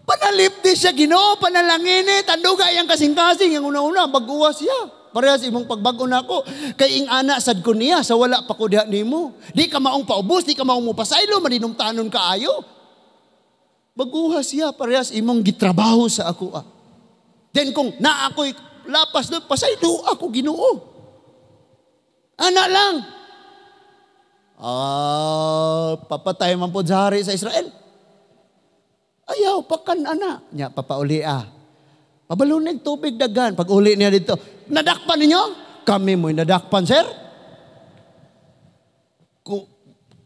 Panalipdi siya Ginoo, panalangin tanduga yang kasing-kasing, yang una-una baguwa siya. Parehas imong pagbago nako kay ingana sad ko niya sa wala pa ko diha nimo. Di ka maong paubos, di ka maong mopasaylo, maninumtanon kaayo. Baguha siya parehas imong gitrabaho sa ako. Ah. Then kung naa ako'y lapas doon, pasaylo ako Ginoo. Ana lang. Ah, papatay man po sa hari sa Israel. Ayaw, pakan ana. Nya, papauli ah. Pabalunig tubig dagan. Pag uli niya dito, nadakpan ninyo? Kami mo'y nadakpan, sir.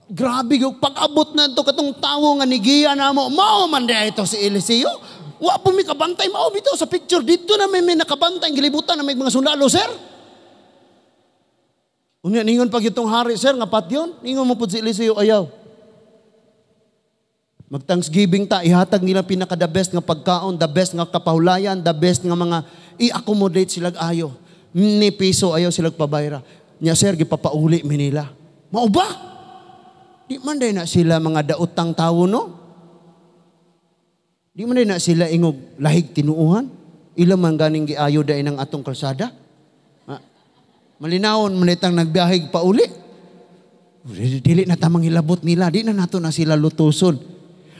Grabe, pag-abot na ito, katong tawo nga nigiya na mo, mao man diha ito si Eliseo. Wa po mi kabantay, mao bitaw sa picture. Dito na may nakabantay, gilibutan na may mga sundalo, sir. Unya, ningon pag itong hari, sir, nga patyon, ningon mo po si Eliseo, ayaw. Mag-Thanksgiving ta, ihatag nila pinaka the best nga pagkaon, the best nga kapahulayan, the best nga mga i-accommodate silag ayo. Ni piso ayaw silag pabayra. Nya sir, gipapauli mi nila. Mao ba? Di man day na sila mga daotang tawo no? Di man day na sila ingog lahig tinuuhan. Ila man ganing giayo day ng atong kalsada. Malinawon man itang nagbiyahig pauli. Dili na tamang hilabot nila, di na nato na sila lutuson.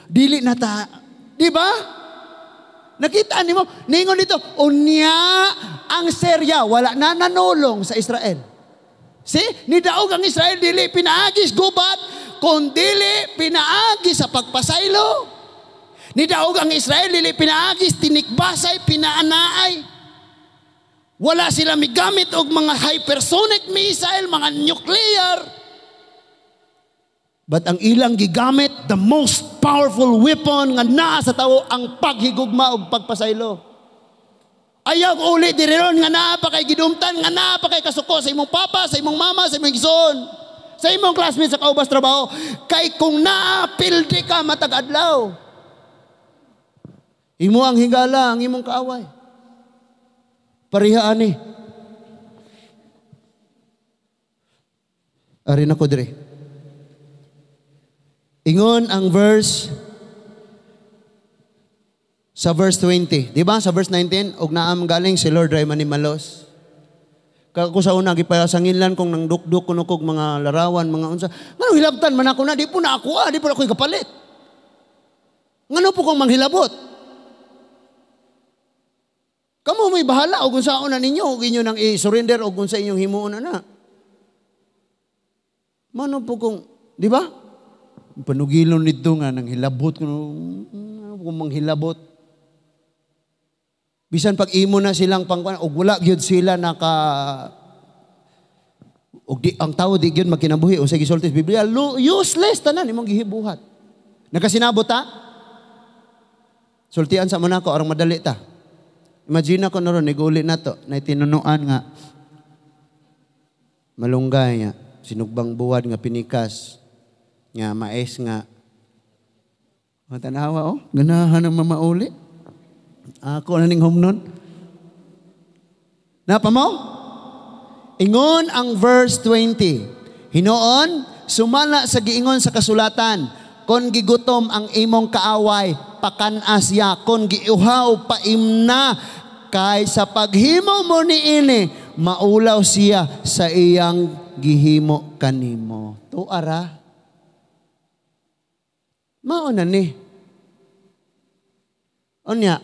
Dili na ta, di ba? Nakita nimo, ningon dito, unya ang Syria wala na nanulong sa Israel. See, nidaog ang Israel dili pinaagis gubat, kun dili pinaagi sa pagpasaylo. Nidaog ang Israel dili pinaagis tinikbasay, pinaanaay. Wala sila migamit og mga hypersonic missile, mga nuclear. But ang ilang gigamit, the most powerful weapon nga naa sa tawo, ang paghigugma og pagpasaylo. Ayaw uli diri ron nga naa pa kay gidumtan, nga naa pa kay kasuko sa imong papa, sa imong mama, sa imong igsoon, sa imong classmate sa kaubas trabaho. Kay kung naa, pildi ka matag adlaw. Imo ang higala, ang imong kaaway. Pareha ani. Ari na ko dire. Ingon ang verse sa verse 20. Di ba? Sa verse 19, og naam galing si Lord ray manimalos. Kako sa una, gipasanginlan kong nang dukduk kuno kog mga larawan, mga unsa. Ngano hilabtan man ako na, di po na ako, di po na ako'y kapalit. Ngano po kong manghilabot? Kamo may bahala og unsaon na ninyo, og inyo nang i-surrender og unsa inyong himuon na na. Mano po kung, di ba? Panugilon nito nga nang hilabot kuno, kung manghilabot. Bisan pag imo na silang pangkuan og wala gyud sila naka Ug di ang tao di gyud magkinabuhi unsay gisulti sa Biblia, useless tanan imong gihibuhat. Nakasinabot ta? Sultian sa mo nako aron madali ta. Imagine ako na ron, niguli na to, na tinunuan nga malunggay nga, sinugbang buwad nga pinikas, nga mais nga. Matanawa oh, ganahan ang mamauli. Ako na ning humnon. Napa mo? Ingon ang verse 20. Hinoon, sumala sa giingon sa kasulatan, kon gigutom ang imong kaaway, pakan-a siya, kon giuhaw, paimna, kay sa paghimo mo niini, maulaw siya sa iyang gihimo kanimo. Tuara. Mao na ni. Unya,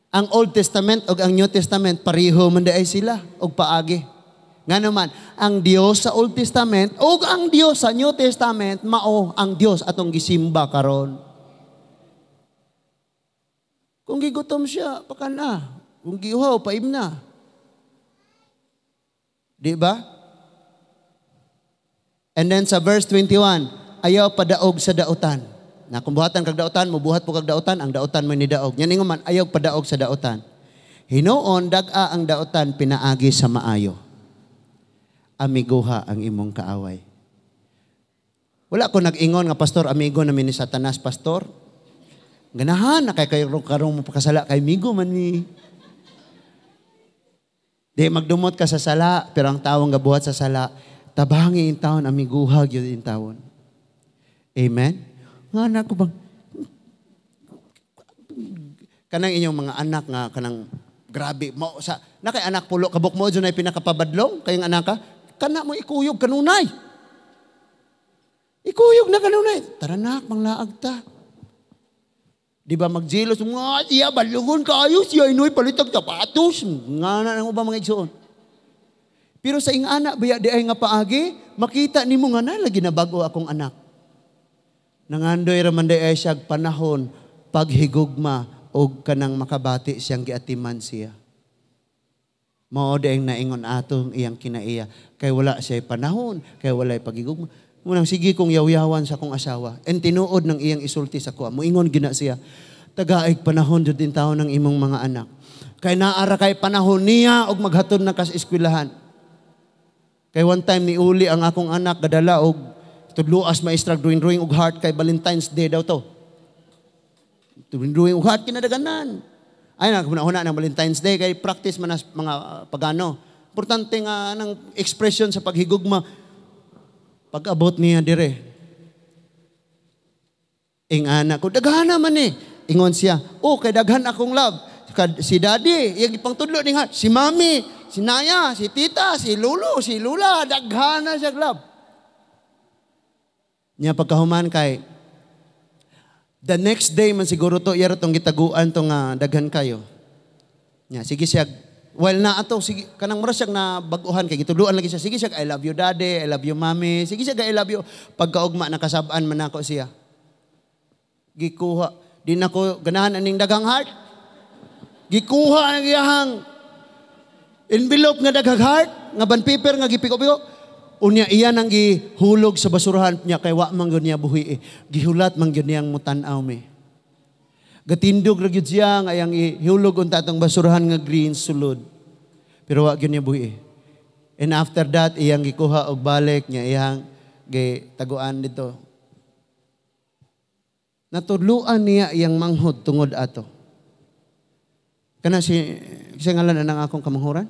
ang Old Testament ug ang New Testament pareho man diay sila og paagi. Nga naman, ang Dios sa Old Testament ug ang Dios sa New Testament mao ang Dios atong gisimba karon. Kung gigutom siya, pakana. Kung giuhaw, paimna. Di ba? And then sa verse 21, ayaw padaog sa dautan. Na kung buhatan kag dautan, mubuhat po kag dautan, ang dautan mo ni daog. Yan man, ayaw padaog sa dautan. Hinuon, dag-a ang dautan, pinaagi sa maayo. Amiguha ang imong kaaway. Wala ko nag-ingon nga, "Pastor, amigo namin ni Satanas, Pastor." Ganahan na kay kayo karong mo pakasala kay amigo man ni. Di magdumot ka sa sala, pero ang tawong gabuhat sa sala, tabangi in taon, amiguha gyud in taon. Amen? Nga na ko bang kanang inyong mga anak nga kanang grabe mo sa na kay anak pulo kabuk mo ay pinakapabadlong kayong anak ka kana mo ikuyog kanunay. Ikuyog na kanunay. "Tara nak, manglaag ta." Di ba magjelos nga siya, balugon kaayo siya, inoy palitag sapatos. Nga na nang uba mga igsuon. Pero sa ing anak baya di ay nga paagi, makita nimo nga na lagi na bago akong anak. Nangandoy ra man di ay siya panahon paghigugma og kanang makabati siyang giatiman siya. Mao di ang naingon atong iyang kinaiya kay wala siya panahon, kay walay paghigugma. Munang sige kong yaw-yawan sa akong asawa. And tinuod ng iyang isulti sa kuha. Muingon gina siya, "Tagaig panahon jud din taon ng imong mga anak." Kay naara kay panahon niya og maghatod na kas eskwelahan. Kay one time ni uli ang akong anak gadala og tudluas maestra, drawing drawing og heart kay Valentine's Day daw to. Drawing drawing og heart kinadaganan. Ay na huna ng Valentine's Day kay practice man as mga pagano. Importante nga ng expression sa paghigugma. Pag-abot niya dire. Ing anak ko, daghana man eh. Ingon siya, "Oh, kay daghan akong love. Si daddy, iyang ipangtudlo ning heart. Si mami, si naya, si tita, si lolo, si lula, daghana siya love." Nya pagkahuman kay the next day man siguro to iya tong gitaguan to nga daghan kayo. Nya sige siya while na ato sige kanang mura siya na bag-uhan kay gitudloan lagi siya, sige siya, "I love you, Daddy, I love you, Mommy." Sige siya, "I love you." Pagkaugma nakasab-an man nako siya. Gikuha di nako ganahan aning daghang heart. Gikuha ang iyahang envelope nga daghang heart nga bond paper nga gipiko-piko. Unya iya nang gihulog sa basurahan niya kay wa man gyud niya buhi eh. Gihulat man gyud niyang mutan-aw mi. Gatindog ra gyud siya nga iyang ihulog unta atong basurahan nga green sulod. Pero wa gyud niya buhi eh. And after that iyang gikuha og balik niya iyang gitaguan dito. Natudluan niya iyang manghod tungod ato. Kana si siya ngalan anang akong kamanghuran?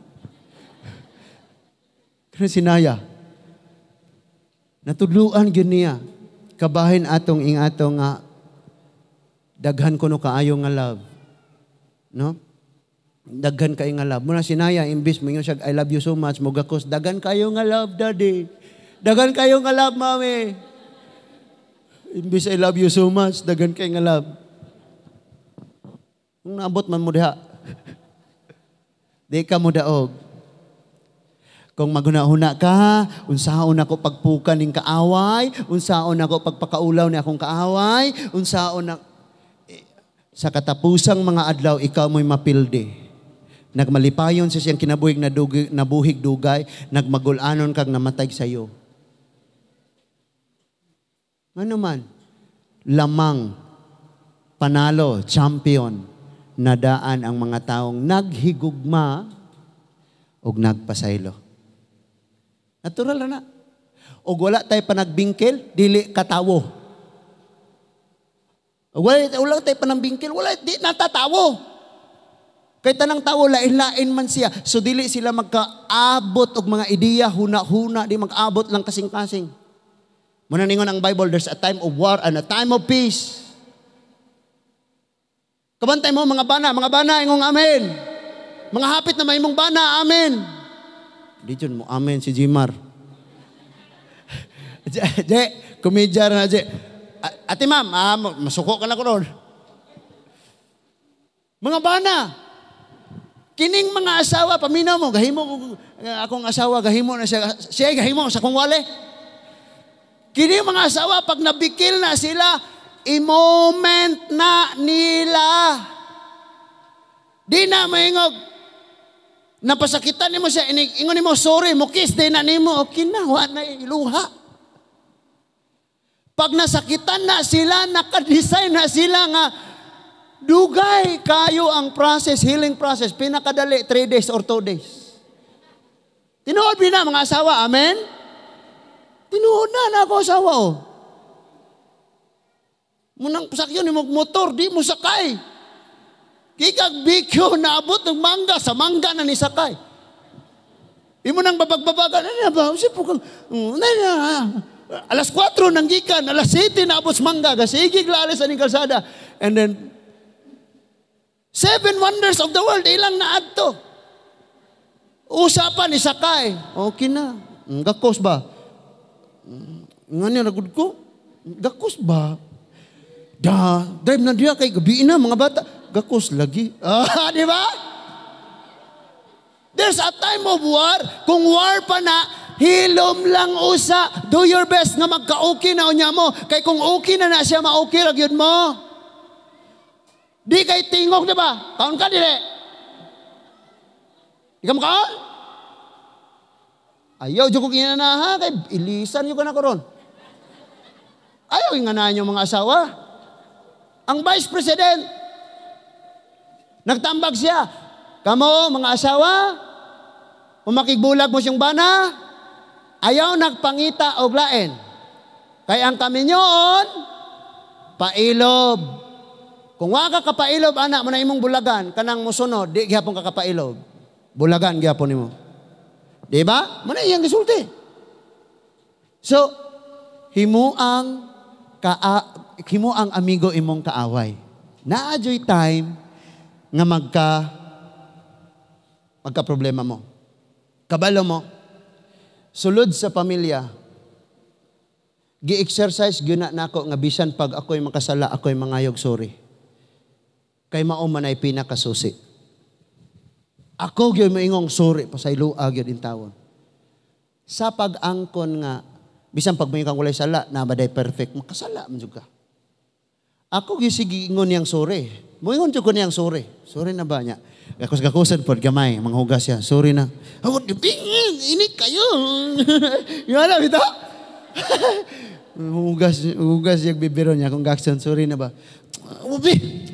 Kana si Naya. Natudluan gyud niya kabahin atong ing ato nga daghan kuno kaayo nga love. No? Daghan kay nga love. Muna si Naya imbis mo siya, "I love you so much," mogakos, "Daghan kayo nga love, Daddy. Daghan kayo nga love, Mommy." Imbis "I love you so much," daghan kay nga love. Kung naabot man mo diha, di ka mo daog. Kung maghuna-huna ka, unsaon ako pagpuka ning kaaway, unsaon ako pagpakaulaw ni akong kaaway, unsaon na eh, sa katapusang mga adlaw ikaw mo'y mapildi. Nagmalipayon sa siyang kinabuhig na nabuhig dugay, nagmagulanon kag namatay sayo. Ano man, lamang, panalo, champion, nadaan ang mga taong naghigugma o nagpasaylo. Natural na. Og wala tayo panagbingkil, dili katawo. Og wala tayo panambingkil, wala, di natatawo. Kay tanang tawo, lain-lain man siya. So dili sila magkaabot og mga ideya, huna-huna, di mag-abot lang kasing-kasing. Muna ningon ang Bible, there's a time of war and a time of peace. Kabantay mo mga bana, ingong amen. Mga hapit na mahimong bana, amen. Di dyan mo, amen si Jimar. Je, je, komedya na, Je. Ate ma'am, masuko ka na ko ron. Mga bana, kining mga asawa, paminaw mo, gahimo, akong asawa, gahimo na siya, siya gahimo sa kong wale. Kini mga asawa, pag nabikil na sila, i-moment na nila. Di na maingog. Napasakitan nimo siya, ingon nimo, sorry, mo kiss, di na nimo, okay na, wa na iluha. Pag nasakitan na sila, nakadesign na sila nga, dugay kayo ang process, healing process, pinakadali, 3 days or 2 days. Tinuod na mga asawa, amen? Tinuod na na ako asawa, oh. Munang sakyon ni motor, di mo sakay. Kikag bikyo, naabot ng mangga, sa mangga na ni sakay. Imo nang babagbabagan, ano na ba? Sipo kang, na, alas 4 nang gikan, alas 7 naabot sa mangga, gasigig lalis aning kalsada. And then, 7 wonders of the world, ilang naadto. Usapan ni sakay. Okay na. Gakos ba? Nga niya, nagud ko. Gakos ba? Da, drive na diya kay gabi na mga bata. Gakos lagi. Ah, di ba? There's a time of war. Kung war pa na, hilom lang usa. Do your best nga magka-okay na unya mo. Kay kung okay na na siya, ma-okay ra gyud mo. Di kay tingog, di ba? Kaon ka, dili. Di ka makaon? Ayaw, dyan ko kinanaha. Kay ilisan nyo ka na karon. Ayaw, inganahan yung mga asawa. Ang Vice President, nagtambag siya. Kamo, mga asawa, umakigbulag mo siyang bana, ayaw nagpangita og lain. Kay ang kaminyoon, pailob. Kung wa ka kapailob, anak mo na imong bulagan, kanang musunod, di gihapon ka kapailob. Bulagan gihapon nimo. Di ba? Mo na iyang gisulti. So, himuang amigo imong kaaway. Naa joy time nga magka problema mo. Kabalo mo, sulod sa pamilya, gi-exercise gyud na nako nga bisan pag ako'y makasala, ako'y mangayog sorry. Kay mao man ay pinakasusi. Ako gyud moingong sorry, pasayloa gyud intawon. Sa pag-angkon nga bisan pag moingon kang walay sala, na ba day perfect, makasala man jud ka. Ako gyud sige ingon niyang sorry. Moingon jud ko niyang sorry. Sorry na ba niya? Gakos-gakosan pod gamay, manghugas siya. Sorry na. Ako init kayo. Yung alam ito? Hugas yung bibiro niya kung gakson, sorry na ba? Ubi.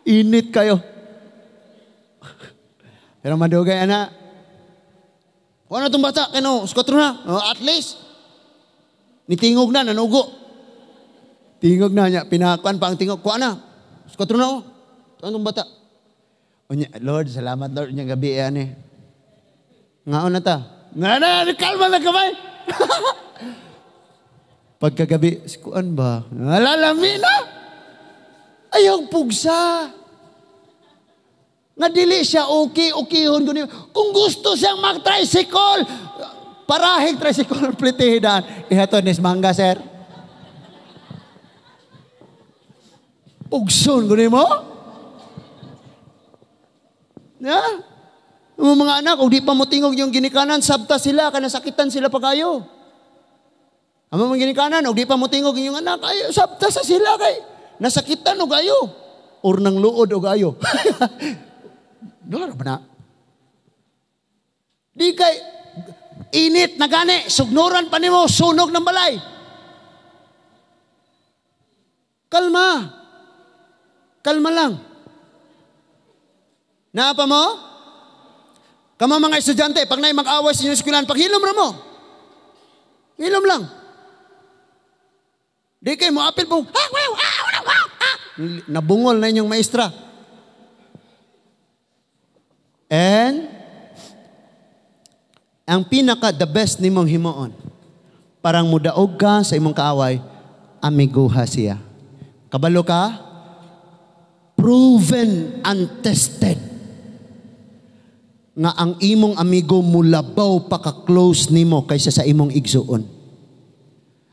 Init kayo. Pero madugay ana. Kuha na itong bata, kano, squatro na. Oh, at least. Nitingog na, nanugo. Tingog na niya, pinakuan pa ang tingog. Kuha na, squatro na. Oh. Kuha na itong bata. Unya, Lord, salamat Lord, unya gabi yan eh. Ngaon na ta. Na, na, kalma na kamay. Pagkagabi, sikuan ba? Nalalami na. Ayaw pugsa. Nga dili siya okay, okayhon. Kung gusto siyang mag-tricycle, parahig tricycle, plitihidan. Ihaton nis mangga, sir. Pugson, kunin mo? Ya? Yung mga anak, kung di pa mo tingog yung ginikanan, sabta sila, kanasakitan sila pagayo. Ang mga ginikanan, kung di pa mo tingog yung anak, ay, sabta sa sila, kay nasakitan o kayo. Or nang luod og ayo. Wala ba na? Di kay init na gani, sugnuran pa nimo, sunog ng balay. Kalma. Kalma lang. Naa pa mo? Kamo mga estudyante, pag naay mag-away sa inyong eskwelahan, paghilom ra mo. Hilom lang. Di kay mo apil po, ah, wow, ah, wow, ah, ah. Nabungol na inyong maestra. And ang pinaka the best nimong himuon, parang mudaog ka sa imong kaaway, amiguha siya. Kabalo ka? Proven and tested nga ang imong amigo mulabaw pa ka-close nimo kaysa sa imong igsuon.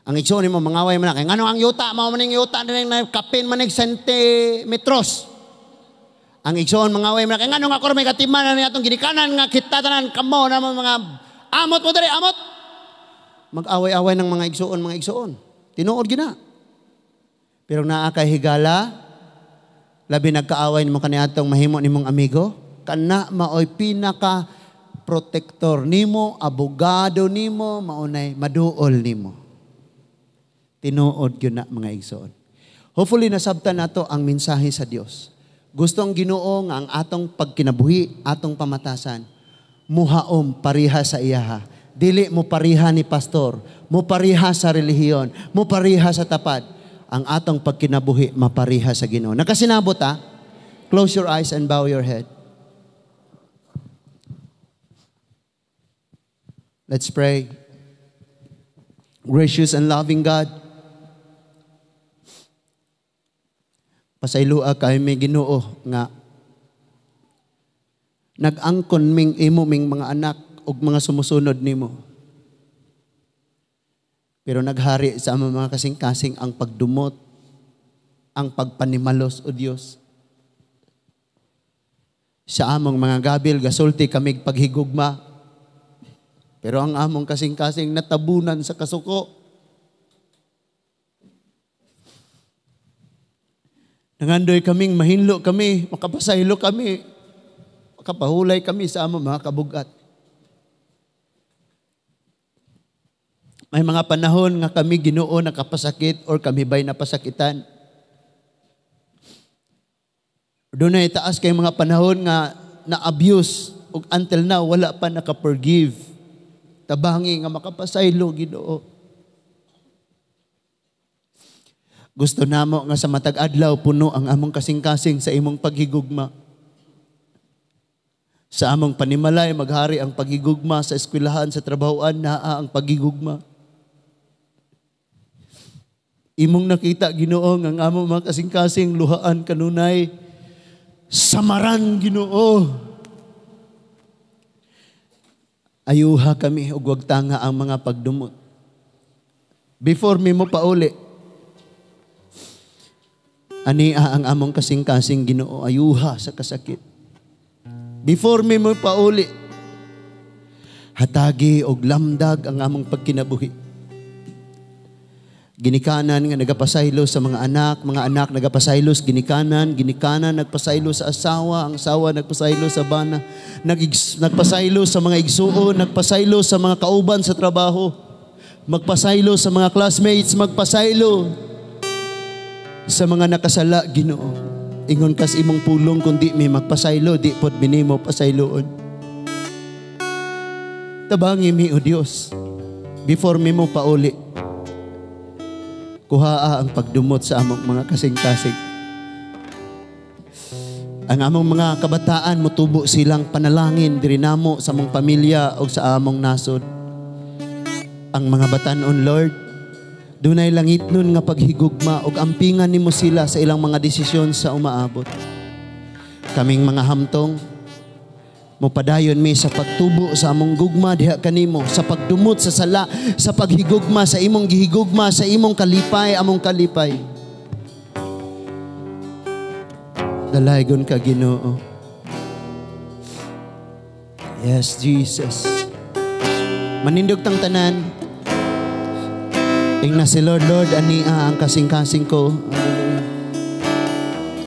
Ang igsuon nimo mangaway man na kay ngano ang yuta mao man ning yuta ning kapin man ning sentimetros. Ang igsuon mangaway man na kay ngano nga ako may katiman na atong ginikanan nga kita tanan kamo na mga amot mo diri amot. Mag-away-away ng mga igsuon, mga igsuon. Tinuod gina. Pero naa kay higala, labi nagkaaway nimo kaniadtong mahimo nimong amigo, kana maoy pinaka protector nimo, abogado nimo, maunay maduol nimo. Tinuod gyud na mga igsoon. Hopefully nasabtan nato ang mensahe sa Dios. Gusto ang Ginoo nga ang atong pagkinabuhi, atong pamatasan, muhaom pareha sa iyaha. Dili mo pareha ni pastor, mo pareha sa relihiyon, mo pareha sa tapad. Ang atong pagkinabuhi mapareha sa Ginoo. Nakasinabot ha? Close your eyes and bow your head. Let's pray. Gracious and loving God, pasaylua kay mi Ginoo nga nag-angkon ming imo ming mga anak ug mga sumusunod nimo. Pero naghari sa among mga kasing-kasing ang pagdumot, ang pagpanimalos o Dios. Sa among mga gabil gasulti kamig paghigugma. Pero ang among kasing-kasing natabunan sa kasuko. Nangandoy kaming mahinlo kami, makapasaylo kami, makapahulay kami sa among mga kabugat. May mga panahon nga kami Ginoo nakapasakit or kami ba'y napasakitan. Doon ay taas kay mga panahon nga na-abuse ug until now wala pa naka-forgive. Tabangi nga makapasaylo Ginoo. Gusto namo nga sa matag adlaw puno ang among kasing-kasing sa imong paghigugma. Sa among panimalay maghari ang paghigugma, sa eskwelahan, sa trabahoan naa ang paghigugma. Imong nakita Ginoo nga ang among mga kasing-kasing luhaan kanunay samaran Ginoo. Ayuha kami ug wag tanga ang mga pagdumot. Before mi mo pauli, ania ang among kasing-kasing Ginoo, ayuha sa kasakit. Before mi mo pauli, hatagi og lamdag ang among pagkinabuhi. Ginikanan nga nagapasaylo sa mga anak nagapasaylo sa ginikanan, ginikanan nagpasaylo sa asawa, ang asawa nagpasaylo sa bana, nagpasaylo sa mga igsuon, nagpasaylo sa mga kauban sa trabaho, magpasaylo sa mga classmates, magpasaylo sa mga nakasala, Ginoo. Ingon kas imong pulong kundi mi magpasaylo, di pod minimo pasayloon. Tabangi mi o Dios, before mi mo pauli, kuhaa ang pagdumot sa among mga kasing-kasing. Ang among mga kabataan motubo silang panalangin diri namo sa among pamilya o sa among nasod. Ang mga batan-on, Lord, dunay langit nun nga paghigugma ug ampingan nimo sila sa ilang mga desisyon sa umaabot. Kaming mga hamtong, mopadayon mi sa pagtubo sa among gugma diha kanimo, sa pagdumot sa sala, sa paghigugma sa imong gihigugma, sa imong kalipay, among kalipay. Dalaygon ka Ginoo. Yes, Jesus. Manindog tang tanan. Ingna si Lord, Lord, ania ang kasing-kasing ko. Hallelujah.